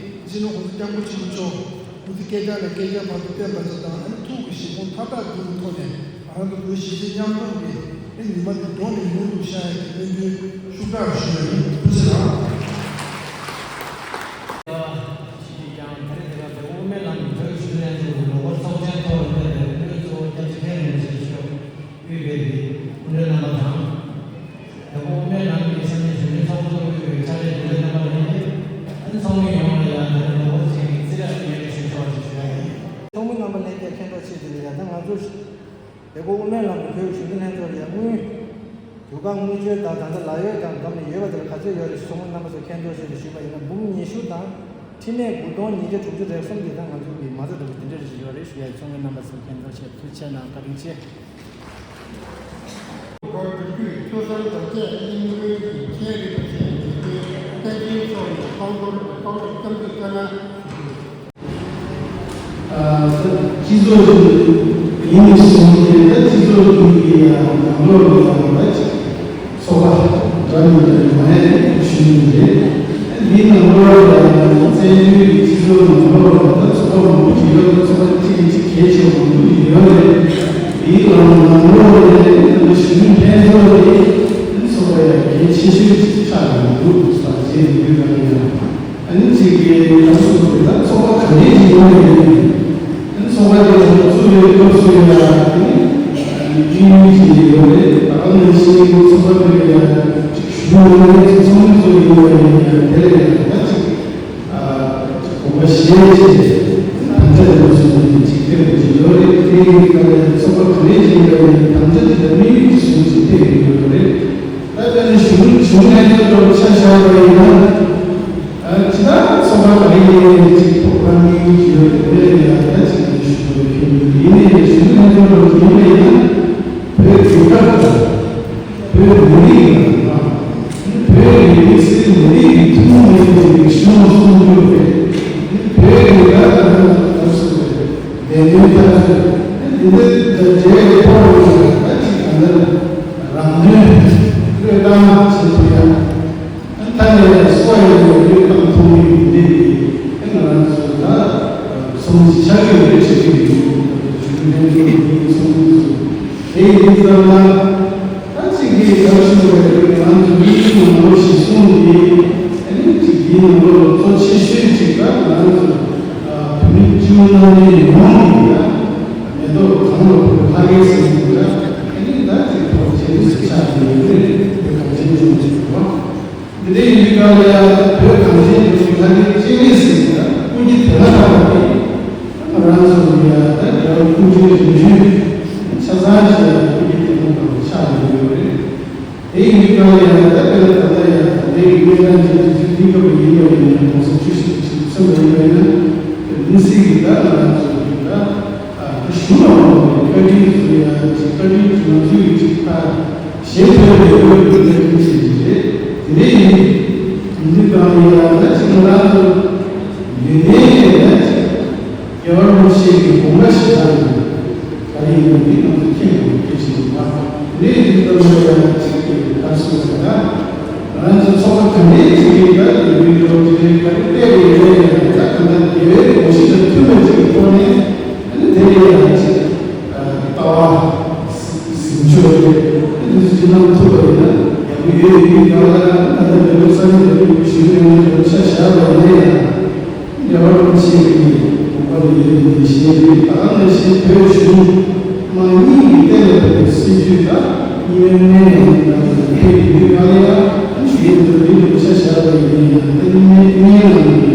སྤྱི་ནོར་༸གོང་ས་༸སྐྱབས་མགོན་ཆེན་པོ་མཆོག་སྐུ་ཚེ་བསྐལ་བརྒྱ་ནས་བསྐལ་བརྒྱ་བར་དུ་བརྟན་པ་ཅིག་དང་། ཨ་ནི་ཐུགས་ཀྱི་བཞེད་དགོངས་མཐའ་དག་འགྲུབ་པའི་ཐོག་ནས་ང་རང་ཚོ་བོད་གཞིས་བྱེས་མཉམ་འཛོམས་ཀྱི་ཨ་ཉི་མ་དེ་འགྲོ་ནས་མྱུར་དུ་ཤར་ཡ་གི་སྨོན་འདུན་ཤུགས་དྲག་ཞུ་ཡ་ཡིན། ཐུགས་རྗེ་གནང་། ཅིས་ཀྱང་ད་རེས་དེ་ག་དེ་དབུ་མའི་ལམ་གྱི་བོད་ཀྱི་ཞུ་ལན་ཚོགས་ཀྱི་ལོ་འཁོར་ཚོགས་ཆེན་ཐོག་ལ་ཕེབས་པའི་སྐུ་མགྲོན་གཙོ་བོ་སྐྱབས་རྗེ་མཁན་རིན་པོ་ཆེ་མཆོག་དབུས་པའི་སྐུ་མགྲོན་རྣམ་པ་དང་། དེ་དབུ་མའི་ལམ་གྱི་ས་གནས་གཞོན་ནུ་ཚོགས་གཙོ་དབུས་པའི་ཕྱག་ལས་དགེ་ལས་རྣམ་པ་ལྷན་རྒྱས། ཨ་ནི་ཚོགས་མི་ཡོངས་ལ་ཡང་ད་རེས་ལོ་འཁོར་ཚོགས་ཆེན་གྱི་བརྩི་རབས་ཀྱི་ཡོན་ཏན་ཞུ་ཆོག་ཅེས་ཞུ་ཡ་ཡིན། ཚོགས་མི་རྣམ་པ་ལྷན་རྒྱས་མཁྱེན་རྟོགས་ཆེད་དུ་ལ་ཡང་ད་ང་ཚོ་དེ་གོ་དབུ་མའི་ལམ་གྱི་བོད་གཞོན་ནུ་ལྷན་ཚོགས་ལ་ཡང་དངུལ། དུས་བཀག་དངུལ་བཅོལ་དང་ད་ལྟ་ལག་ཡོད་དང་འཛོམས་ནས་ཡོད་པ་དེ་ལ་ག་ཚོད་ཡོད་རེད། ཚོགས་མི་རྣམ་པ་ཚོ་མཁྱེན་རྟོགས་ཆེད་དུ་ཞུས་པ་ཡིན་ན་འབུམ་ཉི་ཤུ་དང་། ཕྲི་མེད་དགུ་སྟོང་ཉིས་བརྒྱ་དྲུག་ཅུ་རེ་གསུམ་དེ་ད་ང་ཚོ་གི་མ་རྩ་ལྟ་བུ་དེ་འདྲ་རེ་ཞིག་ཡོད་རེད་ཞུ་ཡ། ཚོགས་མི་རྣམ་པ་ཚོ་མཁྱེན་རྟོགས་ཆེད། ཐུགས་རྗེ་ཆེ་གནང་། བཀའ་དྲིན་ཆེ། ཁོ་བོད་བརྒྱུད་ཆོས་གསར་དར་རྒྱས་གླིང་ཕྲན་གྱི་མཁན་རིན་པོ་ཆེ་དགེ་བཀོད་བསྟན་འཛིན་མཆོག་ནས་བསྐོར་བསྐོར་བསྐོར་བསྐྱར་ཟློས་བསྩལ་གནང་ཞུ་རྒྱུ། ཨ། སྤྱི་ཚོགས་ཡིན་ནས་བཟུང་སྟེ་ད་སྤྱི་ཚོགས་ཀྱི་ནང་ལོགས་ལ་ཡང་ད་ཅིག་ཚོགས་པ་འདྲ་མི་འདྲ་མང་ཡང་ཞུ་ཡི་རེད། འདིའི་ནང་ལོགས་ལ་ཡང་བཙན་བྱོལ་གྱི་སྤྱི་ཚོགས་ནང་ལོགས་ལ་ད་ཚོགས་པ་མང་པོ་ཞིག་ཡོད། ད་ཚོགས་པ་གཅིག་གིས་གཅིག་གལ་ཆེ་བ་མང་པོ་ཞིག་ཡོད་རེད། དེའི་ནང་ལོགས་ལ་ཡང་ད་གཞོན་ནུ་ལྷན་ཚོགས་དེ་ཚོགས་པ་ཡང་གལ་ཆེ་ཤོས་ཅིག་ཆགས་ཡོང་གི་འདུག་ཟེར་བྱས་ཡོད་པ་ཡིན། ཨ་ནི་གཅིག་གིས་ང་ཚོ་ད་ཚོགས་པ་ག་འདྲའི་ཞིག་ཡོང་བ་ཡིན། ཨ་ནི་ཚོགས་པ་དེ་ཚོ་བཙུགས་པའི་སྐབས་སུ་ཡང་ཨ་ནི་བཅུད་ཡོད་ཀྱི་ཡོད་རེད། ད་ག་ནང་བཞིན་ཚོགས་པ་དེ་ལ་ཡང་གཞུང་ནང་ནས་ཚོགས་མི་ཚོ་ཡིན་པ་ཡིན་ཡང་དེ་ལ་ཡང་ད་ཅིག་དགོངས་པ་བཞེས་བྱས་དམ་བཅའ་དེ་ཚོ་ནས་ཅིག་ཕེབས་དགོས་ཀྱི་ཡོད་རེད། དེ་ཡིན་ཙང་ཚོགས་པ་ག་འདྲའི་ཞིག་ཡིན་པ་ཡིན་དམ་བཅའ་དེ་ལ་དམིགས་ཡུལ་གྱི་བཟུང་ཅིག་ཕེབས་དགོས་ཀྱི་ཡོད་རེད། ད་དཔེར་ན་གཞུང་གཞུང་ལས་ཚོགས་འདྲ་བོ་ཆ་བཞག་པ་ཡིན་ན། ཨ། ཇི་ལྟར་ཚོགས་པ་ག་རེ་ཡིན་ནའི་ཅིག་ཐོག་མར་དམིགས་ཡུལ་ཅིག་ཡོད་རེད། དེ་ལ་ཡང་ད་ཅིག་ནས་ཞུ་དགོས་ཁེལ་མི་འདུག་ཡིན་ནའི་གཞུང་ལས་ཚོགས་འདྲ་བོ་ཡིན་པ་ཡིན་ན། བོད་རྒྱལ་ཁབ་དང་། བོད་མི་རིགས་དང་། བོད་ཀྱི་དམིགས་བསལ་མི་རིགས་ཀྱི་ཐུན་མོང་མ་ཡིན་པའི་རིག་གཞུང་སྲུང་སྐྱོབ་དང་། བོད་ཀྱི་ལ་དང་ལ་སོགས་པའི་བདེན་དོན་འཐབ་རྩོད། འདི་འདྲའི་འབྲེལ་བའི་ཐོག་ནས་ད་ཅིག་ད་ལྟ་རང་དོན་བློས་བཏང་བྱེད་ཐུབ་ཡ། མཐའ་ནས་སོ་ཡི་བློས་བཏང་ཐུབ་མིན་འདི་ནི་ང་རང་ཚོ་ད་ཚོགས་མི་ཆགས་ཀྱི་རེད་བྱེད་ཀྱི་ཡོད། གཞུང་ལས་ཚོགས་མི་ཚོགས་མི་ཚོ་དེ་ཡིན་ཙང་ན། ད་གཅིག་གིས་ད་ཞུ་བའི་ང་ཚོ་མི་རིགས་ནང་ལོགས་ཤིག་གསུངས་ཏེ། ཨ་ནི་གཅིག་འདིའི་ནང་ལོགས་ལ་གཙོ་ཆེ་ཤོས་གཅིག་ད་ང་ཚོ་བོད་མི་སྤྱི་བོ་གནམ་བསྟན་ཡོངས་ཀྱི་ད་མེ་ཏོག་གང་ལ་བོད་ལྷ་སྐལ་ཟེར་གྱི་འདུག་ད་ཨ་ནི་ད་གཅིག་ཐོག་བྱས་ཏེ་ཆགས་ནས་ཡོད་རེད། བོད་གངས་ཅན་ལྗོངས་ཀྱི་འགྲོ་བ། འདི་འདྲའི་ཡུལ་གང་ལ་ཡང་བོད་གངས་ཅན་ལྗོངས་ཀྱི་ལྷ་སྐལ་སྤྱན་རས་གཟིགས་ཀྱི་སྐུ་སྐྱེ་དེ་ལ་བཏགས་པ་དེ། ང་རང་ཚོ་ཡང་ད་རྒྱལ་བ་སྐུ་ཕྲེང་རིམ་བྱོན་ཆ་ཚང་ཞིག་ལ་སྐུ་སྐྱེ་དེ་ལ་བཏགས་པ་ཆགས་ཡོད་ཡོད་རེད། དེ་ཡིན་དུས་གང་ལ་ཡང་ད་དཔེར་ན་ད་ལྟ་ཡང་ད་ལྟའི་གི་སྨན་ཁང་ཅན་གྱི་དུས་ཚོད་འདི་སྐབས་ལ་ཡིན་པ་ཡིན་ན་གོང་ས་ཆོས་ཞིག་ཅིག་གསུངས་པ་ཡིན་པ་ཡིན་ན། དེ་མི་སྲིད་ཀྱི་ད་ང་རང་ཚོ་གི་ད་ད་གཞུང་ལ་འོང་བའི་བཀའ་དྲིན་ཚོ་ཡང་ཅིག་བཀའ་དྲིན་ང་ཚོའི་ཅིག་ད། ཞེས་ཐོས་པའི་སྐོར་གྱི་བཀའ་དྲིན་ཆེ་ཞིག་རེད། དེ་འདྲ་ཡིན། འདི་གང་ཡིན་ན་ད་ཅིག་ང་རང་ཚོ་ཡོན་ཏན་ལས་ད་ཅིག་རྒྱལ་བ་རིན་པོ་ཆེ་གི་དགོངས་པ་ཞིག་དང་། ག་རེ་ཡིན་ན་འདི་ང་ཚོ་མཁྱེན་དགོས་པའི་གལ་ཆེན་པོ་རེད། དེ་འདྲ་ཡིན་ཙང་ང་ཡང་ཅིག་གི་ག་རེ་ཟེར་ན་ད་ང་རང་ཚོ་ཚོགས་པ་ག་འདྲའི་ཅིག་གི་ད་ཡོད་འགྲོ་དེ་ག་རེ་སྤྲད་དགོས་ཡོད་ན་ཡང་ད་གང་ལྟར་རྒྱལ་བའི་དགོངས་གཞི་དང་མཐུན་པ་ཅིག་གི་ཐོག་ནས་ཨ་ནི་དེ་ལས་ཡང་ཅིག་ལྟ་བ། གཟིམ་ཆོག་རེད། འདི་ཚོ་ཅིག་གནང་ཐུབ་པ་ཡིན་ན་ཡག་པོ་ཡོད། ཡིན་གང་ལ་ད་ལྟ་འདི་ལོ་ས་གནས་འདི་ལོ་ཞུ་ཡོད་ན་ཆ་བཞག་པ་ཡིན་ན་ཡང་རྒྱལ་བ་རིན་པོ་ཆེ་གི་དགོངས་པ་ལ་ཡོད་པའི་ཞལ་རས་ད་ག་ནང་བཞིན་བོད་གཞུང་དམངས་གཉིས་ཀྱི་གཏན་ལ་ཕབ་པའི་སྲིད་ཇུས་དང་གཉིས་སྨན་ནས་ཡིན་ན་ཕེབས་ཡོད་གང་ལ་ཡང་ཞུ་ཡོད་འདི་ལོ་ཆ་བཞག་པ་ཡིན་ན་ཡང་ད་གཉིས་སྨན་ནང་གི་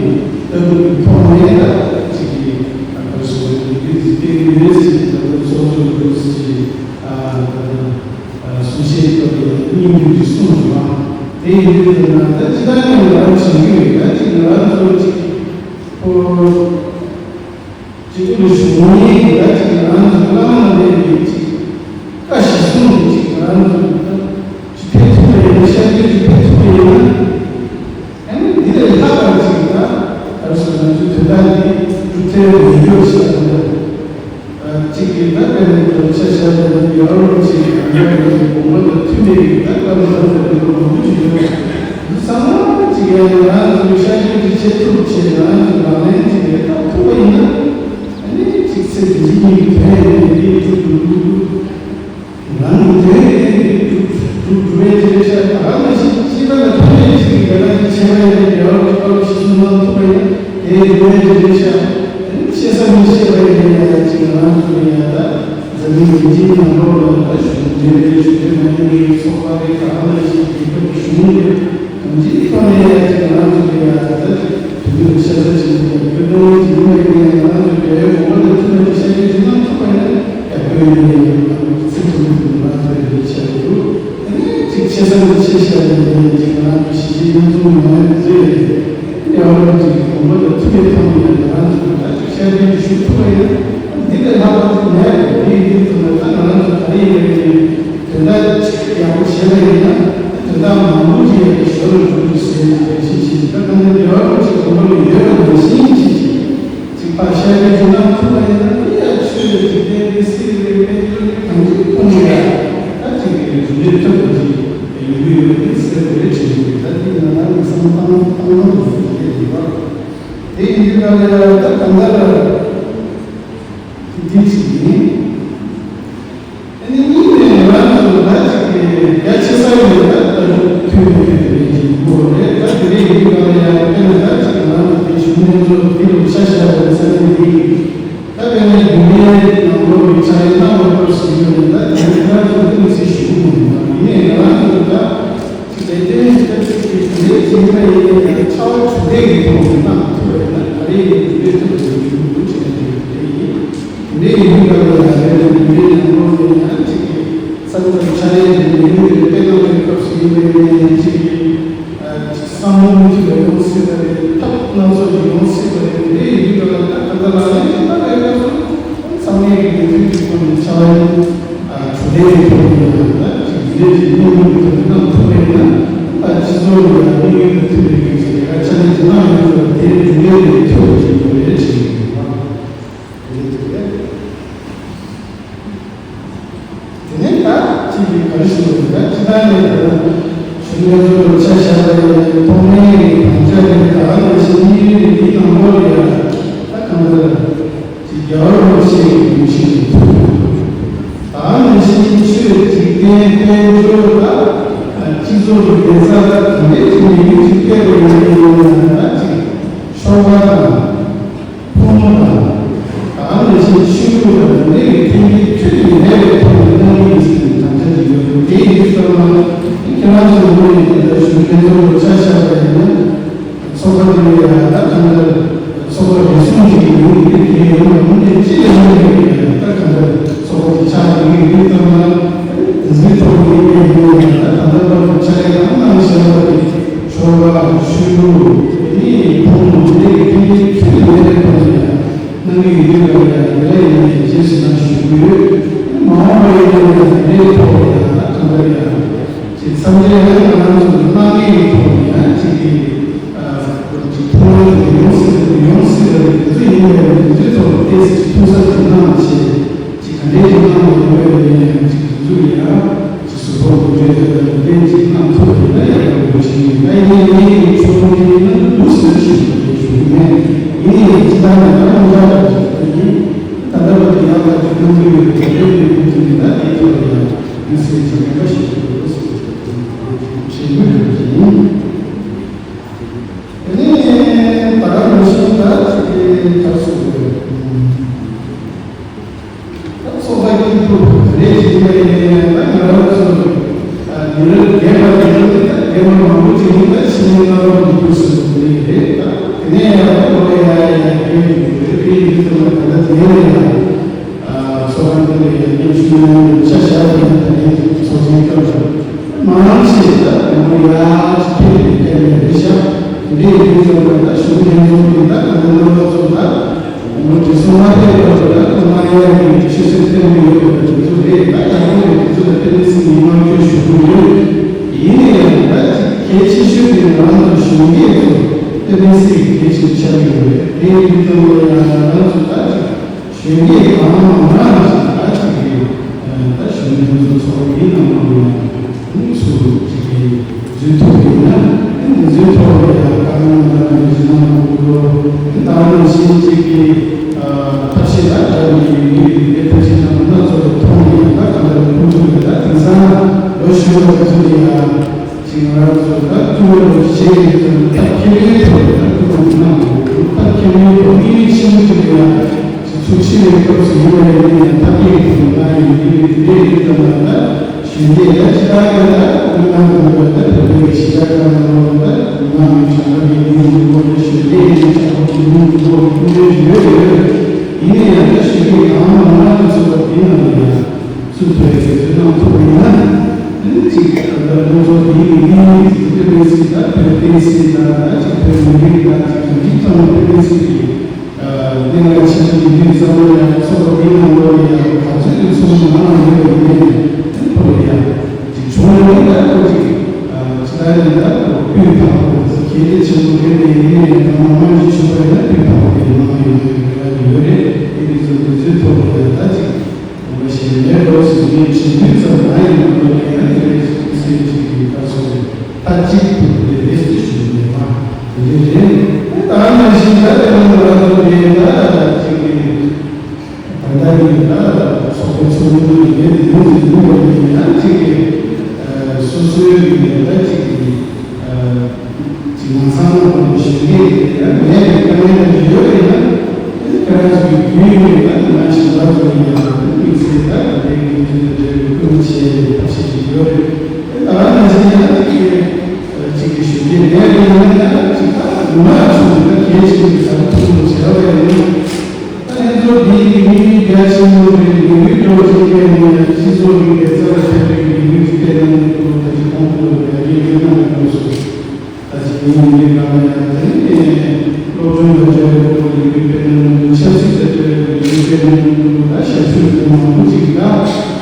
ལྟ་གྲུབ་ཀྱི་ཐོག་ནས་ད་ཅིག་གི་ད་ག་རེ་ཟེར་དགོས་རེད། འདི་ཚོ་སྤེལ་གི་ཡོད་ཟེར་གྱི་ད་ལྟ་ཚོགས་གཙོ་གི་ཟེར་གྱི། གསུང་བཤད་སྐབས་ལ་སྙིང་བསྡུས་ཀྱི་གསུང་བྱུང་བ། ངས་ད་ཅིག་ང་རང་ཚོ་བླ་མ་རྣམ་པའི་གི་ཅིག་བཀའ་གཞི་བཟུང་ནས་ཅིག་ང་རང་ཚོ་ཅིག་ཕེབས་ཐུབ་པ་ཡིན་ན། ཤར་སྐྱོད་ཅིག་ཕེབས་ཐུབ་པ་ཡིན་ན། ཨ་ནི་འདི་ལས་ལྷག་པར་ཅིག་ད་ག་རེ་ཟེར་ན། ང་ཚོའི་དོན་དག་འདི་གྲུབ་མཐའི་འོས་སྦྱོར་ཞིག་ལ་ད་ཅིག་གིས་ད་དཔེར་ན་ལོ་ཆ་བཞག་པ་ཡིན་ན། ཡོ་རོབ་ཅིག་ཨ་མེ་རི་ཀའི་དགོངས་པ་དང་མཐུན་པའི་གི་ད་བཀའ་མོལ་ལ་ད་དེ་ལོ་མང་པོ་ཅིག་ཡོད། འདི་ཚང་མ་ཅིག་ཡང་ང་རང་ཚོའི་ཤར་སྐྱོད་ཅིག་བྱེད་ཐུབ་བྱས། ང་རང་ཚོ་ལག་ལེན་ཅིག་ལ་བསྟར་ཐུབ་པ་ཡིན་ན། ཨ་ནི་ཅིག་ཚེ་འདི་ཕྱི་གཉིས་ཀྱི་དོན་ཡིན་པའི་འདི་ཐུབ་འདུག་ང་ཚོ་དོན་ཡིན་འདི་འགྲུབ་འགྲུབ་འགྲུབ་པའི་རྗེས་ཤ་ད་ག་ནང་བཞིན་སྤྱི་ཚོགས་ལ་ཐོན་ལས་ཅིག་གི་ལས་ཀ་ཅིག་བྱས་པ་ཡིན་ན། རྒྱལ་བ་རིན་པོ་ཆེ་གསུང་གནང་ཐུབ་པ་ཡིན་ན། དེའི་འགྲུབ་པའི་རྗེས་ཤ་ཤེས་ས་མི་ཤེས་པ་ཡིན་ན་ཡང་ཅིག་ང་རང་ཚོ་ཡང་ད་འཛམ་གླིང་ཡིན་གཅིག་ནང་ལོགས་ལ་ད་ཞུ་འབྲེལ་བའི་ཞུ་འབྲེལ་མ་ཡིན་པའི་ཚོགས་པ་རེད། ད་ག་ནང་བཞིན་རྒྱལ་ཁབ་ཀྱི་གཞུང་རེད། གང་ཅིའི་ཐོག་ནས་ཡང་ཅིག་ང་རང་ཚོ་གི་ཡང་ད་དུས་ཚོད་ཤ་ཚ་ཅིག་ཡོད་པ་ཡིན་ན། ང་རང་ཚོ་རྒྱལ་བའི་དགོངས་པ་དང་མཐུན་པ་ཅིག་ཤར་སྐྱོད་ཅིག་གནང་ཐུབ་པ་ཡིན་ན། ཡང་བོད་ཡོངས་ནས་ཚིག་ཐུབ་མི་ཐུབ་ང་རང་ཚོའི་ལས་བྱེད་འདུག་ཨ་ནི་ཅིག་ཆེ་ས་ནས་ཆེ་ཤ་ནས་ཅིག་ང་རང་ཚོ་གཞིས་བྱེས་མཉམ་འཛོམས་ཡོང་ཡ་དེ་ཚོ་ཡིན། ཡང་ཅིག་དགོངས་པ་དང་མཐུན་པའི་ཐོག་ནས་ང་རང་ཚོ་ད་ཅིག་ཤར་སྐྱོད་ཅིག་ཞུ་ཐུབ་པ་ཡིན་ན། འདི་ལས་ལྷག་པ་ཅིག་མེད། འདི་ཡིན་དུས་ད་ང་རང་ཚོ་ག་རེ་ཡིན་པ་ཡིན། དོན་དག་ཅིག་ཡག་པོ་བྱས་པ་ཡིན་ན། དོན་དག་མང་པོ་ཅིག་ཡག་པོ་ཞོར་དུ་འགྲུབ་ཀྱི་ཟེར་ནས་ཅིག་ཅིག་ད་ག་ནས་འབྲེལ་བ་ཅིག་དགོངས་པ་ལ་ཡོད་པ་ནང་བཞིན་ཅིག་ཅིག་ཅིག་ཕར་ཤར་སྐྱོད་ཅིག་གནང་ཐུབ་པ་ཡིན་ན། འདི་ཡང་ཆོས་ཀྱི་འཇིག་རྟེན་འདི་སྲིད་པའི་དཔལ་འབྱོར་འདི་གང་ཅིའི་ཐོག་ནས་ཡང་ད་ཅིག་གི་གྲུབ་འབྲས་ཐོབ་པ་ཅིག་ཡོང་གི་ཡོད་པ་འདི་གསལ་པོ་རེད་དྲན་གྱི་ཡོད། ད་འདི་ང་རང་གི་བསམ་བློ་བཏང་བཏང་ན་འདི་འདི་འདི་བ། དེ་ཡིན་དུས་ད་ལྟ་ད་གང་ལྟར་འདི་ཅིག་ཡིན། ཨ་ནི་གཉིས་ནས་ང་རང་ཚོ་ད་ཅིག་གི་རྒྱ་ཆེ་ས་ཡོད་ན་ད་ལྟ་ཐུན་མོང་གི་དེ་འདྲའི་ཅིག་ཡོད་རེད། ད་དེ་འདྲའི་ཡིན་དུས་ད་ལྟ་ཡང་དཔེར་ན་ད་ཅིག་ང་རང་ཚོ་དེ་ཞུ་མཁན་ཚོ་འདི་ལ་ཆ་བཞག་པའི་ས་གནས་འདི་ད་དཔེར་ན་རྒྱུན་ལས་ནང་ལོགས་ཀྱི་ཕྱག་ལས་གནང་བའི་སྐབས་སུ་ཡིན་ན། ད་དེ་ནས་ང་རང་ཚོ་འདི་ལ་ཅིག་ཞུ་གི་མི་འདུག་ཡིན་ནའི་ང་རང་ཚོ་ད། ལས་དོན་ཞིག་ལྟ་ཅིག་གི་དེ་འདྲའི་བྱེད་ཀྱི་ཡིན་ན་ཡང་། ཕྱག་དབང་གྲུབ་འབྲས་ཀྱི་ཐོག་ནས་གནང་ཐུབ་པ་ཡིན་ན། ག་རེ་ཡིན་གྲུབ་འབྲས་ཐོབ་པའི་རྒྱུ་འདུག་ཅེས་པ་དེ་ཡིན། དེ་འདྲའི་ཡིན་སྐབས་ལ་ཡང་དེ་ནས་དེ་འདྲའི་ནང་ལོགས་ནས་ཡང་ཅིག་གི་ས་མཚམས་ཕྱག་ལས་དེ་ནས་ཡུལ་དེར་སྤེལ་གནང་བའི་སྐབས་སུ་ཡིན་པ་ཡིན་ན་ཡང་ཅིག་གི་བསམ་བློ་མི་མཐུན་པ་ཡོང་སྲིད་པ་རེད། ཐབས་སྣ་ཚོགས་ཀྱི་ཡོང་སྲིད་པ་རེད། དེ་འདྲའི་ཡིན་སྐབས་ལ་ད་ག་འདྲ་ལག་ལེན་ཞིག་བསྟར་བའི་སྐབས་སུ་ཚང་མས་ཀྱི་ལས་དོན་གྱི་ཐོག་ནས་ཕྱག་ལས། ཨ། གྲུབ་འབྲས་ཀྱི་ཐོག་ནས་ཡང་ད་ཅིག་ལས་ཀྱི་གནས་ལུགས་ཀྱི་ཐོག་ནས་གནང་ཐུབ་པ་ཡིན་ན། ཨ། སྤྱི་ཚོགས་ལ་ཡང་དམིགས་ཡུལ་དང་མཐུན་པའི་གི་ཅིག་ལས་ཀ་ཆ་ལེ་ཅིག་གནང་ཡོང་དུས། དེའི་གྲུབ་འབྲས་དེ་ཐོབ་པ་ཅིག་ཡོང་བའི་ཕྱིར་ཡིན་པ་དེ་འདྲ་ཅིག་རེད། དེ་ནས་ད་ཅིག་གིས་ག་རེ་ཞུ་དགོས་རེད། ད་སྤྱི་བཏང་ནས་ད་ཞུ་ཡ་ཚོ་ཆ་བཞག་པ་ཡིན་ན། ཐོག་མའི་གི་དམ་བཅའ་དེ་ད་ག་ནང་བཞིན་དམིགས་ཡུལ་དེ་འདིའི་ནང་ལོགས་ལ་ཡང་ད་གང་ལྟར། ཅིག་རྒྱལ་བ་རིན་པོ་ཆེ་གི་ཡིད་བཞིན་གྱི་ཐུགས་ཡོད། ད་ནང་བཞིན་ཆོས་འཇིག་རྟེན་དཔལ་འབྱོར་ལ་སྤྱི་ཚོགས་ཀྱི་བདེ་རྩ་ལ་གང་འདྲའི་ཅིག་ནས་ཡུན་ཅིག་སྐྱེལ་དགོས་ཡོད་པའི་ཡོད་ན། ད་ཅིག་ཤོག་ཁག་དང་ཕོ་མོ་དང་། ད་ནང་བཞིན་ཆོས་ལུགས་དང་འདི་འདྲའི་གི་འཐེན་འཁྱེར་ཁྱོན་ནས་མེད་པའི་ཐོག་ནས་གནང་གི་ཡིན་ཟེར་ནས་དམ་བཅའ་ཅིག་ཡོད་རེད། དེ་ཡིན་དུས་ཙམ་ལ་ཁྱེད་རང་ཚོའི་ངོས་ནས་དེ་འདྲ་ཞུ་མཁན་ཚོ་ལ་ཆ་བཞག་པ་ཡིན་ན། ཚོགས་པ་དེ་ལ་ཡང་ད་གང་ལྟར་ཚོགས་པ་རེ་ཟུང་ཞིག་ཡིན་དེ་དེ་ཡོད་ན་མི་དེ་ཅི་ལས་མི་ཡོད་ཡང་ད་གང་ལྟར་ཚོགས་པ་དེ་ཆགས་ཡོད་ཡོད་དུས་ཙམ་ལ། དེ་ཚོའི་ཐོག་ནས་ཡིན་ཡང་ཡིན་ཡང་ད་ད་ལྟ་བར་དུ་ཕྱག་ལས་གང་གནང་བཞིན་པ་དེ་ཆོ་ག་ཆོས་ལུགས་དེ་ནས་ཕུང་པོ་དེ་འདྲའི་འཐེན་འཁྱེར་ཁྱོན་ནས་མེད་པའི་ཐོག་ནས་ཡང་གནང་གི་ཡོད་དུས་ཀ་ལ་ཡང་དེ་ལ་ཡིན་ནའི་རྗེས་སུ་གནང་ཞུ་གི་ཡོད། མ་འོངས་པར་ཡིན་ན་ཡང་དེ་འདྲའི་ཐོག་ལ་ཡང་ད་གང་ལྟར་ཡང་། ཅིག་མཚམས་རེ་ཡང་ང་རང་ཚོ་གི་སྣང་བརྙན་གྱི་ཐོག་ནས་ཡང་ཅིག་གི་ཨ་ཅིག་ཐུགས་སྣང་དེ་ཡོང་སྲིད་པ་དེ་ཡོང་སྲིད་པ་རེད། དེ་ཚོ་ཡིན་པ་རེད། དེ་ཚོའི་ཐོག་ཏོག་ཙམ་ཅིག་ཐུགས་གཟབ་ཅིག་གནང་བྱས། ཅིག་ག་འདྲའི་ཅིག་གནང་བ་ཡིན་པ་ཡིན་ན་ཡང་ཅིག་དེ་ཚོ་ཡང་ཅིག་གཟུགས་པོ་གོ་འདྲེས་དང་ལྡན་ཅིག་གནང་ཐུབ་པ་ཡིན་ན་ཡག་པོ་ཡོད་ཅིག་ཡིན་ན། ཡིན་ཡིན་ཡིན་ཆོག་མོ་ཡིན་ན་ ཡིན་ནའང་ད་ཞོགས་ཀས་གང་མང་མང་ཚོགས་པ་དེ་ནང་ལ་ཡང་ཚུར་ཕེབས་ཏེ་བསོད་ནམས་ཐོབ་པ་ཡིན་ན། ཨ་ནི་གཅིག་ད་ལྟ་ལྷོ་ཕྱོགས་དེའི་གི་གནས་ཚུལ་དེ་དཔེ་མི་སྲིད་ད་དཔེ་བསྟན་སྲིད་ད་ད་གཅིག་དཔེ་མི་སྲིད་ད་གཅིག་གང་ཅིའི་ཐོག་ནས་དཔེ་མི་སྲིད་ཀྱི་གནད་འགག་ཆེན་པོ་ཡིན་དུས་ཙམ་པ་ལ་ཡང་ཚོགས་པ་འདིའི་ནང་ལོགས་ལ་ཡང་ག་ཚོད་ཀྱི་ཚོགས་མི་མང་ཡོད་པ་ཡིན་ནའི་ཨ་ནི་ཁོ་ལ་ཡང་གཅིག་བྱུང་བ་ཡིན་ད་ཁོ་གཅིག་ཇི་ལྟར་ཡིན་ད་ཁོ་སྤུས་དག་པོ་གལ་ཆེ་ཆེན་པོ་རེད་པས། ཡིན་ནའི་གང་མང་མང་ཅིག་བྱུང་བ་ཡིན་ན་སྤུས་དག་པོ་དེ་མང་ཡོད་ཡོད་ཡོད་རེད། དེ་འདི་ཚོ་འདི་ཚོའི་ཐོག་ལ་ཡང་ད་གཅིག་ངོ་མ་ཞལ་མེད་འགྲོ་ཟེར་ངས་དྲན་དུས་ཙམ་ང་ཡི་ནང་དུ་ལ་ཡང་དེ་རེད་ཟེར་ཅིག་གི་ད་སོང་ད་གཅིག་ཏུ་དེ་རེད་ཟེར་ཞུ་ནས་མ་དེ་འདྲ་རེད། ད་ནང་བཞིན་ད་དེ་ནང་ང་ཚོ་དེ་ད་ཅིག་གི་ད་ལྟ་གི་ད་ཚོགས་པའི་ཚོགས་མི་ཚོ་ཡིན་ནས་ཡོང་ཟིན་ཡོང་བ་ཡིན་ཡང་གཅིག་གི་སོ་སོའི་གི་ད་གཅིག་གི་ཅིག་ང་ཚང་ལ་གོང་དུ་ཞུ་གི་ཡང་མེད་པའི་དཀའ་ངལ་ཡོད་པ་ཡིན་ན། ཁྱེད་རང་ཚོའི་རྒྱུས་ཡོད་ན་ང་ཞིང་པ་ཚོ་ཡིན་ཡང་དམིགས་བསལ་ད་དེ་གི་རྒྱུ་དང་འབྲེལ་བའི་སྐུལ་མ་བྱེད་པའི་ཐབས་ཤེས་ཅིག་ཡོད་རེད། དེ་ད་ག་ནང་བཞིན་ཡང་གཅིག་གི་ཅིག་གི་ཞུ་གི་མེད་པ་ཡིན་ན་ཡང་ཅིག་ད་ང་ཚོ་ད་གལ་ཆེན་པོའི་གསར་ཐུག་ལ་བྱས་པ་ཡིན་ན། ད་ང་ཚོ་འདི་ཡི་དམིགས་ཡུལ་རྒྱ་ཆེན་པོ་རེད། ལས་འགུལ་སྐྱོང་བྱེད་མཁན་ཡིན་ན་སྤྱི་ཚོགས་ཀྱི་དགེ་རྩ་ལ་ཕན་པའི་ལས་འགུལ་ཅིག་སྤེལ་གནང་གི་འདུག་ད་ཅི་གོང་དུ་ཡང་ཡིན་ཡོད་ན་མི་འདུག་སོ། ད་ཅི་ཡིན་ཡིན་གང་ལ་ཡང་དེ་ནི་སློབ་སྦྱོང་དང་འབྲེལ་བའི་ལས་འགུལ་སྤེལ་གནང་གི་འདུག་ཆབ་སྲིད་དང་འབྲེལ་བའི་ལས་འགུལ་སྤེལ་གནང་གི་འདུག་ད་ཞབས་ཞུ་དེ་མང་པོ་ཅིག་ད་ད་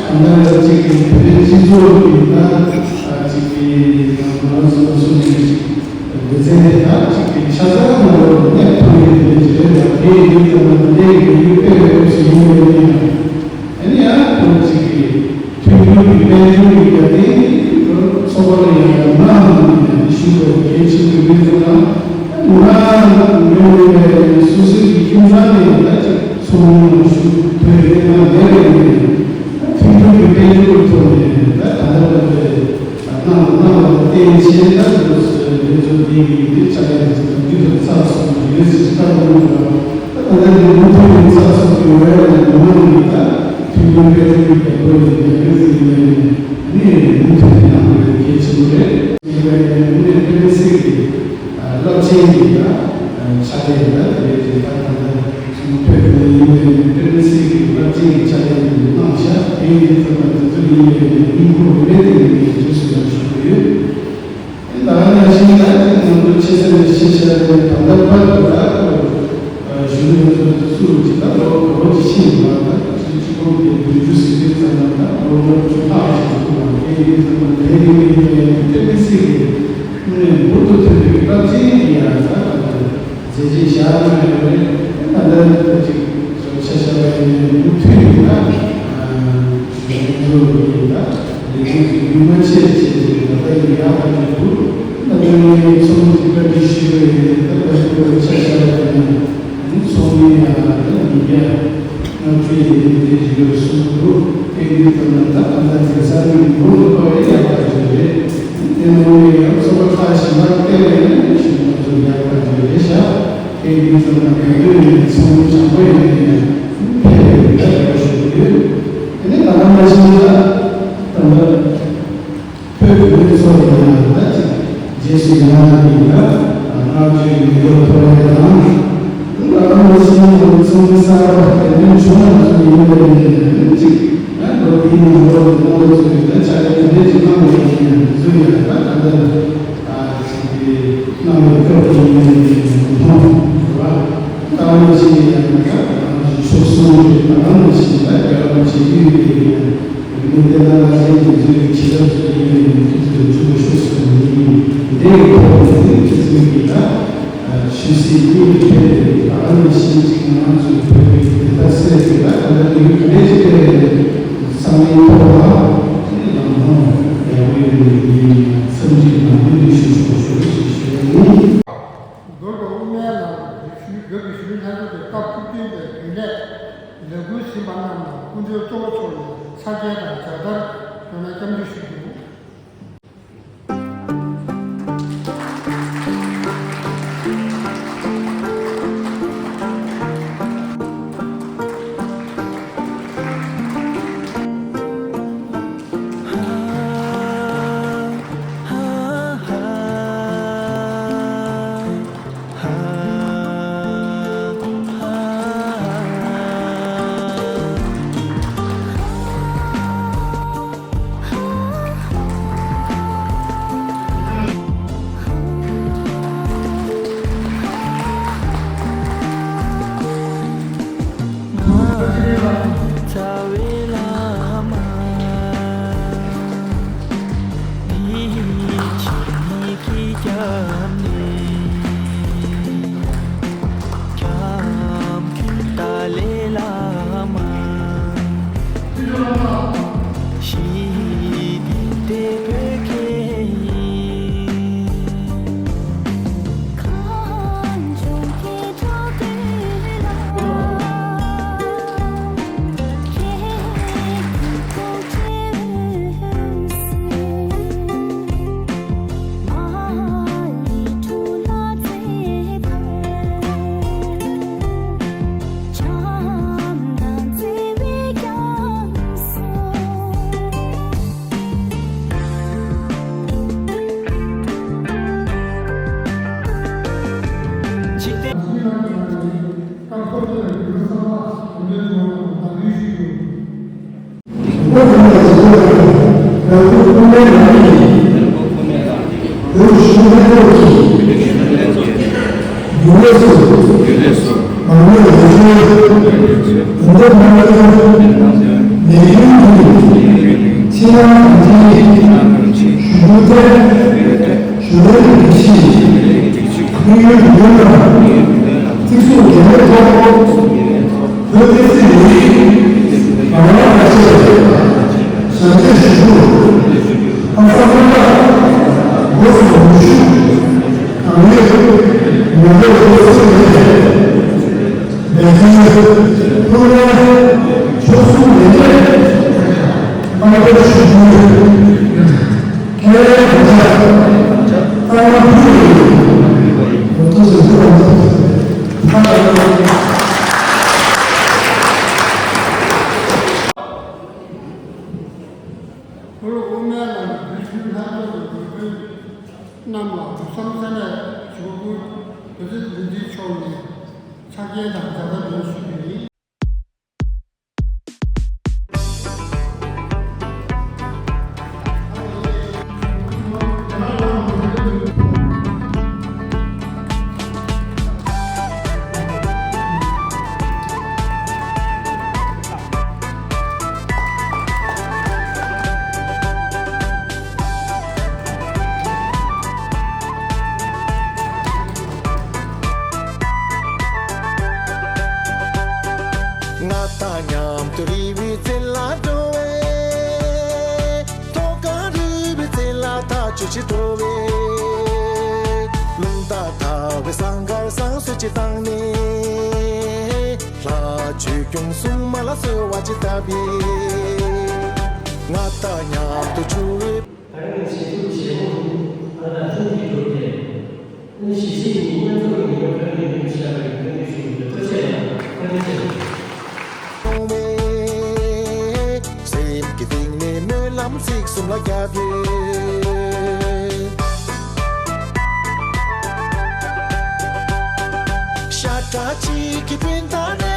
ལྟ་ལ་ཅིག་གི་བོད་པའི་སྤྱི་ཚོགས་ཀྱི་ད་ཅིག་གི་ང་རང་ཚོ་ཚོ་ནས། སྡེ་ཚན་དེ་དག་ཅིག་གི་ཆ་ཚང་ནང་ལོགས་ནས་ཐོན་ཡོད་པའི་རེད་བ། དེ་ཡིན་དུས་ཙམ་ན་འདི་འདྲའི་ལས་འགུལ་སྤེལ་བའི་སྐབས་སུ་ཡིན་པ་ཡིན་ན་ཡང་། ཨ་ནི་ཡང་ཁོང་ཅིག་གི་མཐུན་སྒྲིལ་གྱི་དཔལ་འབྱོར་གྱི་རྒྱ་ལྡན་ཚོགས་པ་ལ་ཡང་ཡང་མང་ནས་ཞུ་དགོས་པའི་གལ་ཆེན་པོ་ཡིན་ཙམ་ན། ང་མི་མེད་པའི་སོ་སོའི་གི་ཁྱིམ་ཚང་ནས་ད་ཅིག་ཚོགས་མི་ནང་ཞུགས་ཐུབ་ཡོད་ན་མེད་པ་ཡིན་ན་ཡང་མཐུན་སྒྲིལ་གྱི་དཔལ་འབྱོར་གྱི་ཐོག་ནས་ད་ད་ལྟ་བར་དུ། གནང་དང་གནང་བ་ལ་བརྟེན་བྱས་ད་དུ་ལས་ཚོགས་འདི་གི་འདི་ཕྱག་ལས་འདི་ཚོ་དང་དུས་དང་ཚགས་སུ་ཡོད་ཟེར་ལྟ་བུ་མིན་པ། ད་ད་ལྟ་འདི་མུ་མཐུད་ནས་ཚགས་སུ་ཡོད་པ་ཡང་མི་མང་གི་ད་མཐུན་སྒྲིལ་དཔལ་འབྱོར་གྱི་རྒྱབ་སྐྱོར་གྱི་ལས་འགུལ་ཟེར་ཡོད་ནས་ནི་མུ་མཐུད་ནས་གནང་དགོས་པའི་གལ་ཆེན་པོ་རེད། ཡིན་པ་ཡིན་ནའི་དངོས་གནས་དཔེ་མི་སྲིད་ཀྱི་རླབས་ཆེན་གྱི་ད་ཕྱག་ལས་ཡིན་ད་དེ་རེད་ཅེས་ད་ད་ལྟ། ཚོང་དཔོན་དེ་ཡིན་པའི་དཔེ་མི་སྲིད་ཀྱི་རླབས་ཆེན་གྱི་ཕྱག་ལས་དེ་གནང་ཤག་དེ་ཡིན་ཙམ་པ་དེ་ཚོ་ཡིན་པའི་སྙིང་ཁུང་རུས་པའི་གཏིང་ནས་རྗེས་སུ་ཡང་ཞུ་གི་ཡོད། དེ་ད་ག་ནང་བཞིན་ད་ཅིག་ང་ཚོ་ཆེ་ས་ནས་ཤེས་བྱ་དེ་ད་ལྟ་བར་དུ་ད་ཁོ་གཞོན་ནུ་ཚོ་ཚུར་ཅིག་ད་ལོ་ག་ལོ་ཅིག་ཕྱིན་ཡོད་པ་ད་ཅིག་གཅིག་པོ་དེ་བདུན་ཅུ་ཟིན་དུས་ཙམ་ལ་ད་ལོ་ལྔ་བཅུ་ལྷག་ཅིག་འདུག་པ་དེ་ཡིན་ཙམ་པ་དེ་ཡིན་པའི་དཔེ་མི་སྲིད་ཀྱི་དངོས་གནས་འབུར་དུ་ཐོན་པའི་རླབས་ཆེན་གྱི་ཡང་ད་ད་ལྟ། མཛད་རྗེས་བཞག་གནང་ཡོད་རེད། ད་ལྟ་ཅིག་ཆ་བཞག་པ་ཡིན་ན་མུ་མཐུད་ནས་ད་ང་ཚོ་གི་ད་ལས་འགུལ་གྱི་རྒྱུན་མ་ཆད་བྱས་ཏེ་ད་ལྟ་ཡང་ཡག་པ་ཞིག་འདུག་ད་ལྟ་ངས་ཚོགས་མི་གི་བཀའ་འདྲི་ཞུས་པ་ཡིན་ད་ལྟ་ཁོའི་ཆ་བཞག་པ་ཡིན་ན་ཚོགས་མི་ཡང་ད་མི་བརྒྱ་ལྔ་བཅུ་ཡས་མས་དེ་ཞིག་ཡོད་གསུངས་འདུག་དེ་ཡིན་ཙམ་ན་ད་ད་ལྟ་དེང་སང་མི་མང་དུ་འགྲོ་བའི་ཡག་པ་ཞིག་རེད། དེ་ནང་ནས་ཡང་ཚོགས་པ་ཁག་ཞིག་ལ་བལྟས་པ་ཡིན་ན་ཞིག་ང་ཚོ་ཡག་པ་ཞིག་རེད་ཤག་དེ་ཡིན་ཙམ་ན་ག་དུས་ནས་ཚང་མ་བྱང་པོ་ཡོད་ནས་ཕེབས་པའི་བཀའ་དྲིན་ཞུ་གི་ཡོད། དེ་ནས་ད་ལྟ་མ་ཤེས་ན་ད་ལྟ་བོད་བོད་མི་ཚོ་ཡང་ད་ཅིག་རྗེས་སུ་ཡི་རང་གི་ད་བསྔགས་བརྗོད་ཀྱི་མེ་འབར་འཕུར་བ་དང་། ད་ལྟ་མ་ཤེས་ན་ཚང་མ་གསར་པ་དེ་འདྲ་བྱུང་བ་ཚོ་ཡིན་པ་ཡིན་ནས་ཅིག་ཡང་ལོ་འདིའི་ནང་ལོགས་ལ་རྣམ་པ་ཚོས་ད་ཕྱག་ལས་དེ་འདྲ་ཅིག་གནང་བ་ཡིན་ནས་ཚུར་ཡང་ད་ད་ལྟ། ཅིག་གནང་བའི་སྐབས་དེ་ཡིན་ནས་མཐོང་བ། ད་ནང་བཞིན་ཡང་ད་ནང་བཞིན་ཆོལ་གསུམ་གྱི་ད་ནང་བཞིན་ད་རྒྱལ་བ་རིན་པོ་ཆེ་གཡུལ་ཡོད་ཡིན་ནས་མི་དེ་ལ་ལ་ཞེན་དུ་འཛུལ་བའི་བྱེད་ཐབས་ཚོ་ཡིན་ནས་མི་ཚོས་འཇུག་པའི་ཕྱོགས་སུ་མི་ཡིན། འདི་ཡི་ཐོག་ནས་དེ་ཚོས་ཀྱི་ད་ཆོས་སྲིད་གཉིས་ཀྱི་ཐད་དེ་ད་ནང་བཞིན་ཅིག་ང་རང་ཚོའི་བོད་པའི་དེ་ད་སེ་དེ་ད་ག་ད་དེ་ག་ལས་ཅིག་སྤེལ་ཡོད་ནས། ཚང་མའི་ཐོག་ལ་དེ་ལམ་ལྷོང་ཡག་པོ་ཡོད་པའི་ངའི་འཚམས་འདྲི་དང་བཀའ་འདྲི་ཞུ་ཆོག་ཞུ་ཞེས་ཞུ་ཡ་ཡིན། མདོར་དུ་དབུ་མའི་ལམ་གྱི་ཞུ་བོད་ཀྱི་ཞུ་ལྷན་ཚོགས་ཀྱི་སྐབས་བཅུ་བདུན་པའི་རྒྱུན་ལས་ལས་འགུལ་ཟིན་པ་རྣམས་ལ་སྐུ་མགྲོན་གཙོ་བོ་མཆོག་ནས་ཚར་བརྒྱད་དང་ལྗགས་བསྟར་བསྐྱོན་གནང་སྐྱབས་འཇུག་ཞུ་རྒྱུ། ཁོ་རང་དབུ་མའི་ལམ་གྱི་བོད་བརྒྱུད་ལྷ་ཚོགས་ཀྱི་འགྲོ་མགོན་རྣམས་ལ་གུས་བསམ་ས་ནས་ཇོ་བོ་བོད་རིགས་མི་སྡེའི་ཕྱོགས་ནས་ཕྱག་འཁྱེར་དང་མཛད་པ་འདོན་ཞུ་རྒྱུ་ཡིན། ང་དང་མཉམ་དུ་རི་བོའི་རྩེ་ལ་འགྲོ་བའི། མཐོ་སྒང་རི་བོའི་རྩེ་ལ་ཐག་ཆོད་ཅིག་འགྲོ་བའི། རླུང་རྟ་དར་བའི་ཟངས་དཀར་བསང་གསོལ་ཅིག་བཏང་ནས། ལྷ་ཆོས་སྐྱོང་སྲུང་མ་ལ་གསོལ་བ་ཅིག་བཏབ་པས། ང་དང་མཉམ་དུ་འཕྱུར་བའི། ད་རེས་ནས་བྱེད་ཐུབ་བྱེད་དགོས་ཐུབ་ཨ་ད་ཐུགས་ཀྱི་འགྲོ་དེ། ཨ་ནི་གཞིས་བྱེས་གཉིས་མཉམ་འཛོམས་ཀྱི་ཉིན་མོ་བོད་ཀྱི་ནུས་པ་ཤར་བའི་སྐུ་མདུན་ཞུ་རྒྱུ་ཐུགས་རྗེ་ཆེ། བཀའ་དྲིན་ཆེ། སེམས་ཀྱི་གཏིང་ནས་སྨོན་ལམ་ཚིག་གསུམ་ལ་བརྒྱབ་ཡོད། ཤ་ཁྲག་གཅིག་གི་སྤུན་ཟླ་ནི།